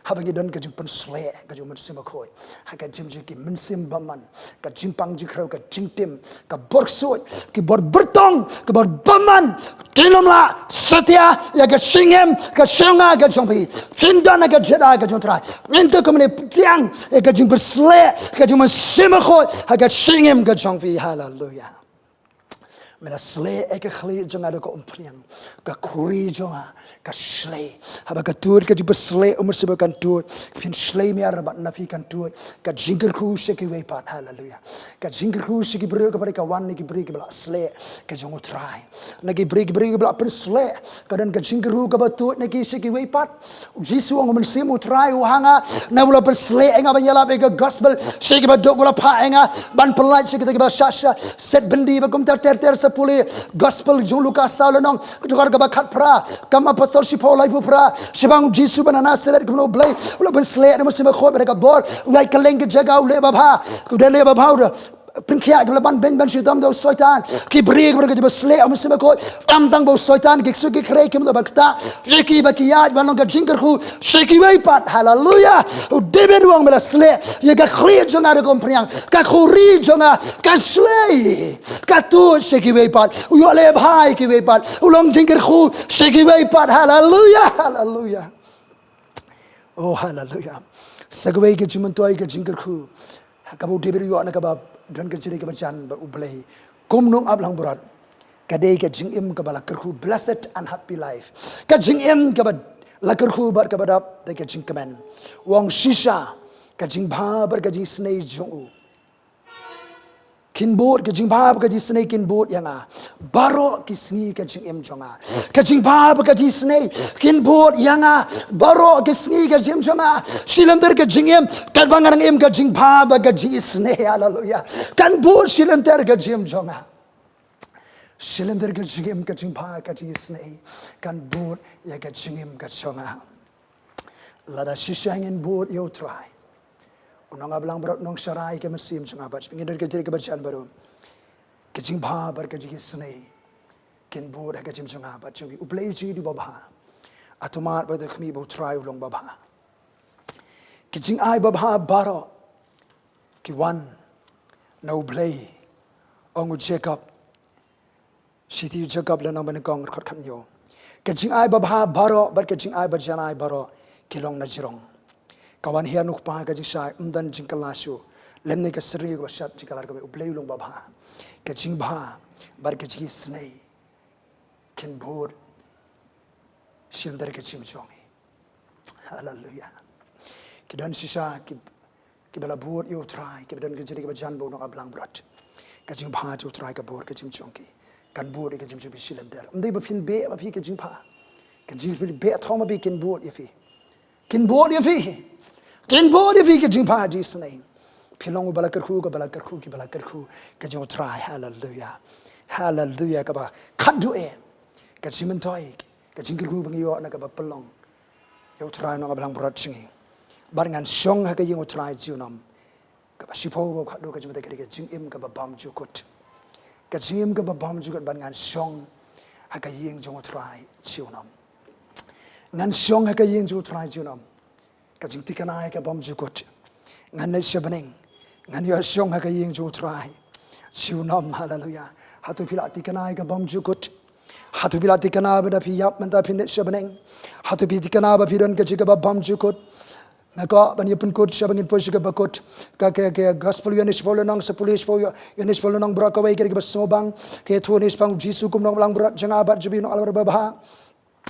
Haba ngi don ka jingpynsleh ka jong U Mynsiem Bakhuid ha ka jingim jong ki, mynsiem bymman, ka jingpang jingkhrew, ka jingtim, ka bor ksuid, ki bor byrtong, ki bor bymman kin ym lah satia ïa ka jingim ka jong nga, ka jong phi. Phin don ha ka jingïada ka jong U Trai. Mynta kumne pdiang ïa ka jingpynsleh ka jong U Mynsiem Bakhuid ha ka jingim ka jong phi. Haleluia. Me la sleh ïa ka khlieh jong nga da ka umphniang, ka khuri jong nga ka shlei. Haba ka tuid ka jingpynsleh U Mynsiem Bakhuid, kan tuid, phin shlei miar bad na phi kan tuid ka jingkyrkhu sha kiwei pat. Haleluia. Ka jingkyrkhu sha ki briew ka ba dei ka wan na ki briew kiba la sleh ka jong U Trai, na ki briew, ki briew kiba la pynsleh. Ka don ka jingkyrkhu kaba tuid na ki sha kiwei pat. U Jisu u ong, U Mynsiem U Trai u ha nga, naba u la pynsleh ïa nga ban ïalap ïa ka gospel sha kiba duk, u la phah ïa nga ban pynlait sha kita kiba shah shah, set byndi bad kumta ter ter. Sa pule gospel jong u Lukas saw lynnong, ka dkhot kaba khatphra, Kam Apostol shiphew laiphew phra. Shaphang U Jisu ba na Nasaret, kumno U Blei u la pynsleh da U Mynsiem Bakhuid bad da ka bor, u ïaid kylleng ki jaka, u leh babha. Kumta u leh babha, u da pynkhiah kiba la ban beiñ ban shitom da u Soitan. Ki briew kiba don ka jingpynsleh U Mynsiem Bakhuid, ym tang ba u Soitan, ki ksuid ki khrei kim nud ban ktah ïa ki, ba ki ïaid ban long ka jingkyrkhu sha kiwei pat. Haleluia. U David u ong, me la sleh ïa ka khlieh jong nga da ka umphniang, ka khuri jong nga ka shlei. Ka tuid sha kiwei pat, u ïoh leh bha ïa kiwei pat, u long jingkyrkhu sha kiwei pat. Haleluia. Haleluia. Oh, haleluia. Sa kawei ka jingmyntoi ka jingkyrkhu kaba u David u ïoh na kaba don ka jingïadei kaba jan bad U Blei kum u nongap langbrot, ka dei ka jingim kaba la kyrkhu, blessed and happy life. Ka jingim kaba la kyrkhu bad kaba dap da ka jingkmen. U ong, shisha ka jingbha bad ka jingisynei jong u Kin bud ka jingbha bad ka jingisynei kin bud ïa nga baroh ki sngi ka jingim jong nga. Ka jingbha bad ka jingisynei kin bud ïa nga baroh ki sngi ka jingim jong nga. Shi lynter ka jingim, katba nga nang im ka jingbha bad ka jingisynei. Haleluya. Kan bud shi lynter ka jingim jong nga. Shi lynter ka jingim ka jingbha ka jingisynei kan bud ïa ka jingim ka jong nga. Lada shisha ngin bud ïa U Trai, U Nongablang Baroh, Nongsharai ka mynsiem jong nga, bad ngin don ka jingkyrkhu kaba jan baroh. Ka jingbha bad ka jingisynei kin bud ha ka jingim jong nga bad jong phi. U Blei jong ngi u dei uba bha. Hato mad ba dei khmih ba U Trai u long uba bha? Ki jingai babha baroh ki wan na U Blei. Ong u Jakob, Shithi u Jakob lynnong ba nyngkong dkhot khathynñiew. Ka jingai babha baroh bad ka jingai bajanai baroh ki long na jrong. Ka wan hi na U Kpa ka jingshai, ym don jingkylla shuh, lymne ka syrngiew kaba shat jingkylla. Ka ba U Blei u long babha. Ka jingbha bad ka jingisynei kin bud shi lynter ka jingim jong ngi. Haleluya. Ki don shisha ki, kiba la bud ïa U Trai, kiba don ka jingkyrkhu kaba jan ba U Nongablang Baroh, ka jingbha jong U Trai ka bud ka jingim jong ki. Kan bud ïa ka jingim jong phi shi lynter. Ym dei ba phin beh ma phi ka jingbha. Ka jingphin beh thong ma phi kin bud ïa phi. Kin bud ïa phi. Kin bud ïa phi ka jingbha jingisynei. Phi long uba la kyrkhu, kaba la kyrkhu, kiba la kyrkhu ka jong U Trai. Haleluya. Haleluya. Kaba khatduh eh ka jingmyntoi, ka jingkyrkhu ba ngi ïoh na kaba pynlong ïa U Trai Nongablang Baroh jong ngi. Bad ngan shong ha ka ïing U Trai junom. Kaba shiphew bad khatduh ka jingmyntoi ka dei ka jingim kaba bymjukut. Ka jingim kaba bymjukut, bad ngan shong ha ka ïing jong U Trai junom. Ngan shong ha ka ïing jong U Trai junom. Ka jingthikna ïa ka bymjukut. Ngan leit sha bneng, ngan ïoh shong ha ka ïing jong U Trai junom. Haleluya. Hato phi la thikna ïa ka bymjukut? Hato phi la thikna ba da phi ïap mynta phin leit sha bneng? Hato phi thikna ba phi don ka jingim kaba bymjukut? Nga kwah ban ïa pynkut sha ba ngin poi sha kaba kut. Ka, ka, ka gospel u Ïoannis shiphew lynnong, shiphew lynnong, Ïoannis shiphew lynnong, baroh kawei ka dei kaba sngewbang. Ka ïathuh ïa U Nongablang Baroh jong nga bad jong phi, U Nongablang Baroh babha.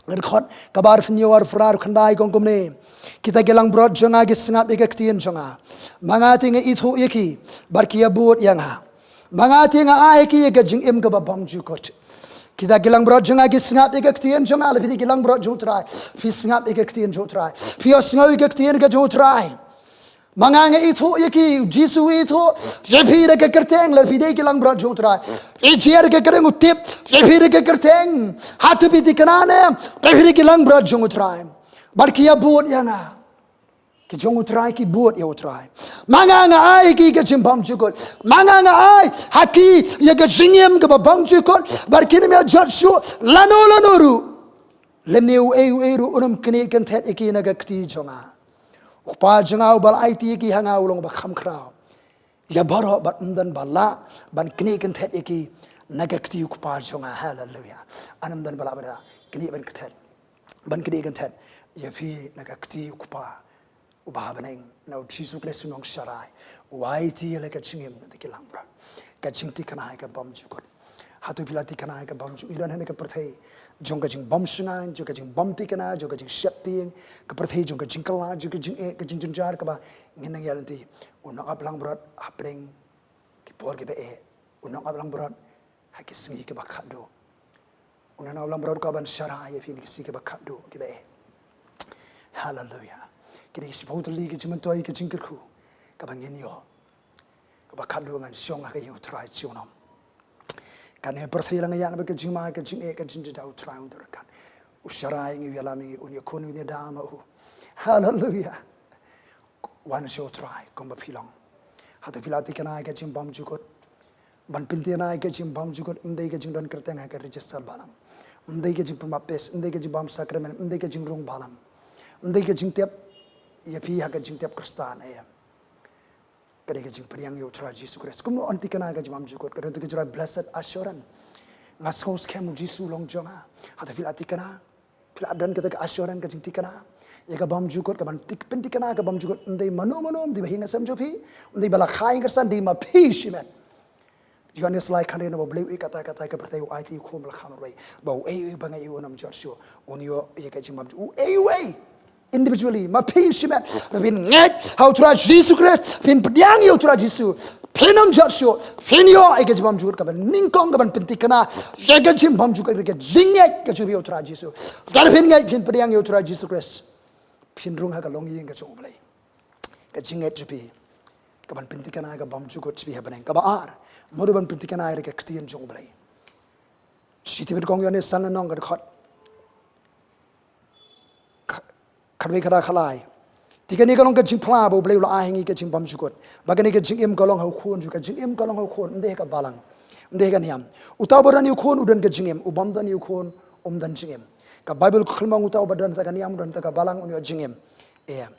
Dkhot kaba arphew hynñiew, arphew phra, arphew khyndai ka ong kumne: Kita ki langbrot jong nga ki sngap ïa ka ktien jong nga. Ma nga te nga ithuh ïa ki bad ki ïa bud ïa nga. Ma nga te nga ai ïa ki ïa ka jingim kaba bymjukut. Kita ki langbrot jong nga ki sngap ïa ka ktien jong nga. Lada phi dei ki langbrot jong U Trai, phi sngap ïa ka ktien jong U Trai. Phi ïohsngew ïa ka ktien ka jong U Trai. Ma nga nga ithuh ïa ki, U Jisu u ithuh ïa phi da ka kyrteng, lada phi dei ki langbrot jong U Trai. Phi jer da ka kyrteng, u tip ïa phi da ka kyrteng. Hato phi thikna ne ba phi dei ki langbrot jong U Trai? Bad ki ïa bud ïa nga. Ki jong U Trai ki bud ïa U Trai. Ma nga nga ai ïa ki ka jingbymjukut. Ma nga nga ai ha ki ïa ka jingim kaba bymjukut. Bad kin ym ïa jot shuh lano lano ruh. Lymne uei uei ruh un ym knieh kynthet ïa ki na ka kti jong nga. U Kpa jong nga uba la aiti ïa ki ha nga u long uba kham khraw ïa baroh, bad ym don ba lah ban knieh kynthet ïa ki na ka kti U Kpa jong nga. Haleluya. Ym don ba lah ban knieh ban kynthet, ban knieh kynthet ïa phi na ka kti U Kpa uba ha bneng, na U Jisu Khrist u nongsharai, u aiti ïa la ka jingim na kita ki langbrot. Ka jingthikna ïa ka bymjukut. Hato phi la thikna ïa ka bymjukut? Ngi don hangne ha ka pyrthei jong ka jingbymshngaiñ, jong ka jingbymthikna, jong ka jingsheptieng, ka pyrthei jong ka jingkylla, jong ka jingeh, ka jingjynjar kaba ngin nang ïaid lynti. U Nongablang Baroh hapdeng ki por kiba eh. U Nongablang Baroh ha ki sngi kiba khatduh. U Nongablang Baroh ka ban sharai ïa phi na ki sngi kiba khatduh kiba eh. Haleluya. Ki dei ki shiphew tylli ki jingmyntoi, ki jingkyrkhu kaba ngin ïoh. Kaba khatduh, ngan shong ha ka ïing U Trai junom. Kane pyrthei la nga ïaid bad ka jingma, ka jingeh, ka jingjynjar, U Trai un don ryngkat. U sharai ïa ngi, u ïalam ïa ngi, un ïakhun, un ïada ma u. Haleluya. Wan sha U Trai kumba phi long. Hato phi la thikna ïa ka jingbymjukut? Ban pynthikna ïa ka jingbymjukut ym dei ka jingdon kyrteng ha ka register balang. Ym dei ka jingpynbaptis, ym dei ka jingbym sakramen, ym dei ka jingrung balang. Ym dei ka jingtip ïa phi ha ka jingtip Khristan, eh. Ka dei ka jingpdiang ïa U Trai Jisu Khrist. Kumno yn thikna ïa ka jingbymjukut? Ka don kata ka jingrai blessed assurance. Nga sngew skhem U Jisu u long jong nga. Hato phi la thikna? Phi la don kata ka assurance, ka jingthikna ïa ka bymjukut, ka ban thik, pynthikna ïa ka bymjukut. Ym dei mano mano, ym dei ba hi nga sem jong phi, ym dei ba la kha ïa nga, dei ma phi shimet. Ïoannis lai khatlai, naba U Blei u ïeit katta katta ïa ka pyrthei, u aiti u khun ba la kham marwei, ba uei uei ba ngi ïoh un ym jot shuh, un ïoh ïa ka jingbymjukut. Uei uei individually, ma phi shimet. Lada phin ngeit ha U Trai Jisu Khrist, phin pdiang ïa U Trai Jisu, Phin ym jot shuh, phin ïoh ïa ka jingbymjukut, kaba nyngkong kaban pynthikna ïa ka jingbymjukut, ïa ka jingngeit ka jong phi ïa U Trai Jisu. Lada phin ngeit, phin pdiang ïa U Trai Jisu Khrist, phin rung ha ka longïing ka jong U Blei. Ka jingngeit jong phi kaban pynthikna ïa ka bymjukut jong phi ha bneng. Kaba ar, mano ban pynthikna ïa ka ktien jong U Blei? Shithi Banyngkong Ïoannis san lynnong, ka dkhot kha-, khatwei, khatar, khatlai. Te kane ka long ka jingphla ba U Blei u la ai ha ngi, ka jingbymjukut, ba kane ka jingim ka long ha U Khun jong U, ka jingim ka long ha U Khun, ym dei ha ka balang, ym dei ha ka niam. Uta uba don ïa U Khun u don ka jingim, u bym don ïa U Khun um don jingim. Ka Baibl ka kynmaw, uta uba don ha ka niam, don ha ka balang, un ïoh jingim. Em.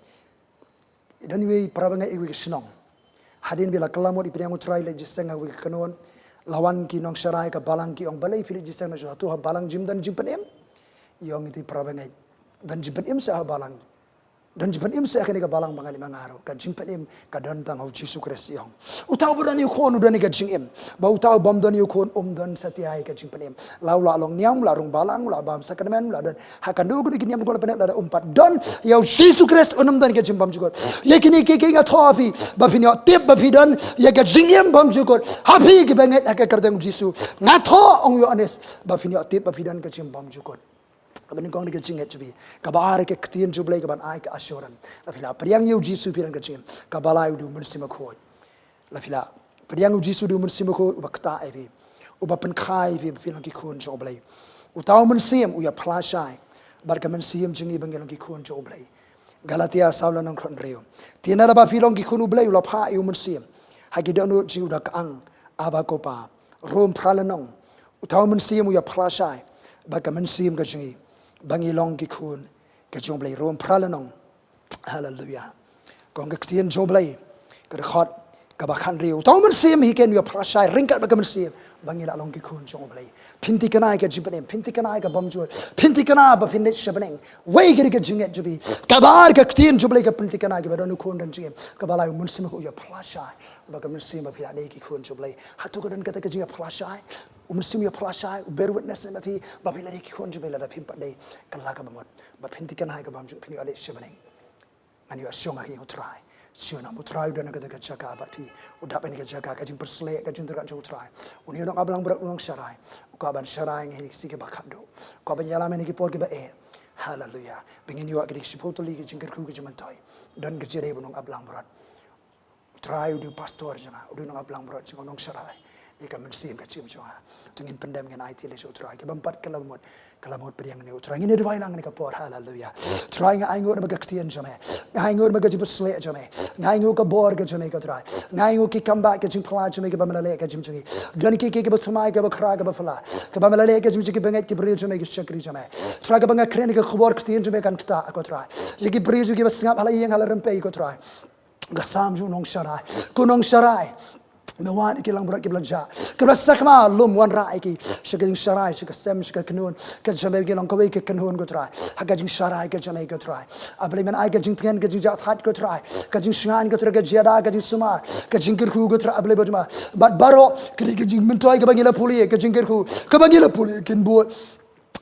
Don iwei i parabangeit iwei ka shnong. Hadien ba la kylla mut i pdiang U Trai, leit jingïaseng ha kawei ka kynhun, la wan ki nongsharai ka balang, ki ong, balei phi leit jingïaseng na jong, hato ha balang ym don jingpynim? I ong ïa i parabangeit, don jingpynim seh ha balang. Don jingpynim seh ha kane ka balang ba nga leit ma nga ruh. Ka jingpynim ka don tang ha U Jisu Khrist, i ong. Uta uba don ïa U Khun u don ïa ka jingim. Ba uta u bym don ïa U Khun um don satia ïa ka jingpynim. La u la long niam, u la rung balang, u la bam sakramen, u la don ha kano kano ka niam, u la pyneh, lada um pat don ïa U Jisu Khrist, un ym don ïa ka jingbymjukut. Ïa kine kiei kiei nga thoh ha phi, ba phin ïoh tip ba phi don ïa ka jingim bymjukut. Ha phi kiba ngeit ha ka kyrteng U Jisu, nga thoh, ong u Ïoannis, ba phin ïoh tip ba phi don ka jingbymjukut. Kaba nyngkong dei ka jingngeit jong phi. Kaba ar ka ktien jong U Blei kaban ai ka assurance. Lada phi la pdiang ïa U Jisu phi don ka jingim. Kaba lai u dei U Mynsiem Bakhuid. Lada phi la pdiang ïa U Jisu, u dei U Mynsiem Bakhuid uba ktah ïa phi, uba pynkha ïa phi ba phin long ki khun jong U Blei. Uta U Mynsiem u ïaphla shai bad ka mynsiem jong ngi ba ngin long ki khun jong U Blei. Galatia saw lynnong, dkhot hynriew. Te naba phi long ki khun U Blei, u la phah ïa U Mynsiem ha ki dohnud jong ngi, u da kyang, Abba, ko Pa. Rom phra lynnong. Uta U Mynsiem u ïaphla shai bad ka mynsiem ka jong ngi ba ngi long ki khun ka jong U Blei. Rom phra lynnong. Haleluia. Ka ong ka ktien jong U Blei, ka dkhot kaba khathynriew, uta U Mynsiem hi ken u ïaphla shai ryngkat bad ka mynsiem ba ngi lah long ki khun jong U Blei. Phin thikna ïa ka jingpynim, phin thikna ïa ka bymjukut, phin thikna ba phin leit sha bneng. Wei ka dei ka jingngeit jong phi. Kaba ar ka ktien jong U Blei ka pynthikna ïa kiba don U Khun don jingim. Kaba lai U Mynsiem u ïaphla shai bad ka mynsiem ba phi lah dei ki khun jong U Blei. Hato ka don kata ka jingïaphla shai? U Mynsiem u ïaphla shai, u bear witness na phi ba phi lah dei ki khun jong U Blei, lada phim pat dei, kylla kaba mut. Bad phin thikna ïa ka bymjukut, phin ïoh leit sha bneng. Ngan ïoh shong ha ka ïing U Trai. Shu nam U Trai u don ha kata ka jaka bad phi. U dap ha kata ka jaka, ka jingpyrshlur, ka jingtyrkhong jong U Trai. Une u nongap langbrot, u nongsharai, u kwah ban sharai ha kine ki sngi kiba khatduh. U kwah ban ïalam ha kine ki por kiba eh. Haleluia. Ba ngin ïoh kine ki shiphew tylli ki jingkyrkhu, ki jingmyntoi. Don ka jingïadei bad u nongap langbrot. U Trai u dei u pastor jong nga, u dei u nongap langbrot jong nga, u nongsharai ïa ka mynsiem ka jingim jong nga. Te ngin pyndem, ngin aiti lei sha U Trai. Kaba mut, kylla mut, kylla mut pdiang ïa U Trai. Ngin ïa duwai lang ha kane ka por. Haleluia. Trai, nga ainguh namar ka ktien jong me. Nga ainguh namar ka jingpyrshlur jong me. Nga ainguh ka bor ka jong me, ko Trai. Nga ainguh ki kambah, ka jingphla jong me kaba me la leh ha ka jingim jong ngi. Don kiei kiei kiba thymmai, kaba khraw, kaba phylla, kaba me la leh ha ka jingim jong ki bangeit, ki briew jong me, ki shakri jong me. Trai, kaba nga kren, ka khubor ktien jong me kan ktah, ko Trai, ïa ki briew jong ngi kiba sngap ha la ïing ha la rympei, ko Trai. Ka sam jong u nongsharai. Ko nongsharai, me wad ïa ki langbrot kiba la jah, kiba la sakma, lum, wanrah ïa ki sha ka jingsharai, sha ka sem, sha ka kynhun ka jong me, ba ngin long kawei ka kynhun, ko Trai, ha ka jingsharai ka jong me, ko Trai. A Blei, men ai ka jingtngen, ka jingjahthait, ko Trai, ka jingshngaiñ, ko Trai, ka jingïada, ka jingsumar, ka jingkyrkhu, ko Trai, A Blei, bad jong me, bad baroh kine ki jingmyntoi kiba ngi la pule, ka jingkyrkhu kaba ngi la pule, kin bud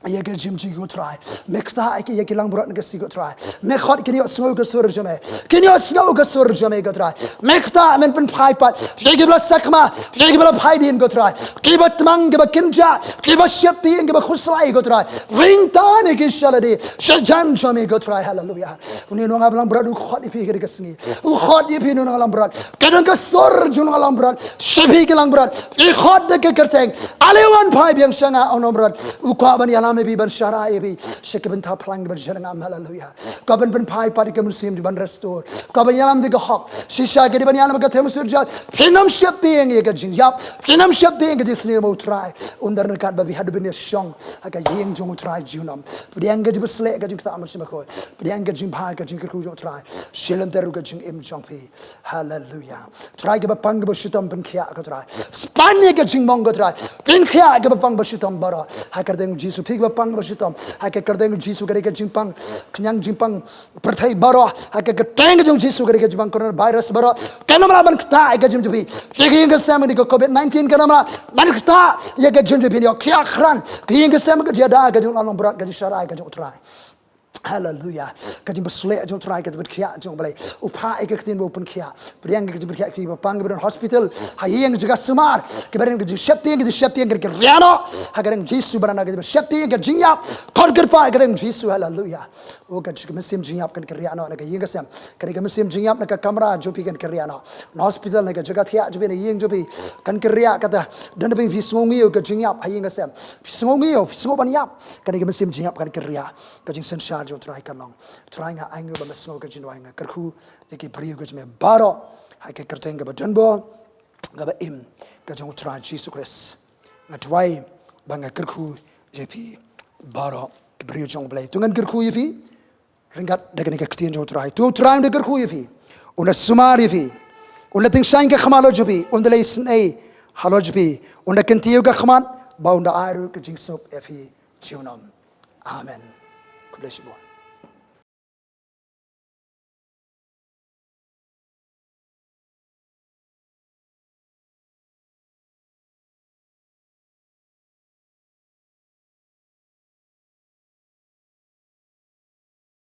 ïa ka jingim jong ngi, ko Trai. Me ktah ïa ki, ïa ki langbrot na ka sngi, ko Trai. Me khot kin ïohsngew ka sur jong me. Kin ïohsngew ka sur jong me, ko Trai. Me ktah, men pynphai pat ïa kiba la sakma, ïa kiba la phaidien, ko Trai. Kiba tmang, kiba kynjah, kiba sheptieng, kiba khuslai, ko Trai. Ring tan ïa ki sha lade sha jan jong me, ko Trai. Haleluia. Une u nongap langbrot u khot ïa phi ha kane ka sngi. U khot ïa phi, une u nongap langbrot. Ka don ka sur jong u nongap langbrot sha phi ki langbrot. I khot da ka kyrteng. Ale wan phai biang sha nga, u nongap langbrot. U kwah ban ïalam ïa phi, ban sharai ïa phi sha ki bynta phlang, ban sharai ïa nga. Haleluia. Ka ban pynphai pat ïa ka mynsiem, ban restore. Ka ban ïalam da ka hok. Shisha ka dei ban ïalam ka them sur jat. Phin ym sheptieng ïa ka jingïap. Phin ym sheptieng ïa ka jingsniew, ma U Trai un da ryngkat bad phi haduh ban ïashong ha ka ïing jong U Trai junom. Pdiang ka jingpyrshlur, ka jingktah Mynsiem Bakhuid. Pdiang ka jingbha, ka jingkyrkhu jong U Trai sha lynter ka jingim jong phi. Haleluia. Trai, kiba pang kiba shitom pynkhiah, ko Trai. Span ïa ka jingmong, ko Trai. Pynkhiah kiba pang ba shitom baroh ha ka kyrteng Jisu. Phi kiba pang ba shitom ha ka kyrteng Jisu, ka dei ka jingpang khñiang, jingpang pyrthei baroh, ha ka kyrteng jong Jisu, ka dei ka jingpang coronavirus baroh. Kan ym lah ban ktah ïa ka jingim jong phi. Ka ïing ka sem, ka dei ka covid nineteen, kan ym lah ban ktah ïa ka jingim jong phi. Ïoh khiah khrang ka ïing ka sem, ka jingïada, ka jinglong brot, ka jingsharai ka jong U Trai. Haleluya. Ka jingpynshlur jong U Trai, ka jingpynkhiah jong U Blei. U phah ïa ka ktien ba u pynkhiah. Pdiang ka jingpynkhiah ki ba pang, ki ba don hospital. Ha ïing jong ka sumar. Ki ba don ka jingsheptieng, ka jingsheptieng kan kyrïah noh. Ha ka kyrteng Jisu, ba na ka jingsheptieng, ka jingïap. Kan kyrpad ha ka kyrteng Jisu. Haleluya. O ka jing, ka mynsiem jingïap kan kyrïah noh na ka ïing ka sem. Kane ka mynsiem jingïap na ka kamra jong phi kan kyrïah noh. Na hospital, na ka jaka thiah jong phi, na ïing jong phi. Kan kyrïah, kata. Don ba phi sngew ngi ïa ka jingïap ha ïing ka sem. Phi sngew ngi ïa, phi sngew ban ïap. Kane ka mynsiem jingïap kan kyrïah. Ka jingsynshar jong U Trai kan long. Trai, nga ai nguh ba me sngew ka jingduwai, nga kyrkhu ïa ki briew ka jong me baroh. Ha ka kyrteng kaba don bor, kaba im, ka jong U Trai Jisu Khrist. Nga duwai bad nga kyrkhu ïa phi baroh ki briew jong U Blei. To ngan kyrkhu ïa phi ryngkat da kane ka ktien jong U Trai. To U Trai un da kyrkhu ïa phi. Un da sumar ïa phi. Un da tyngshaiñ ka khmat halor jong phi. Un da leh isynei halor jong phi. Un da kyntiew ka khmat bad un da ai ruh ka jingsuk ïa phi junom. Amen. God bless you all.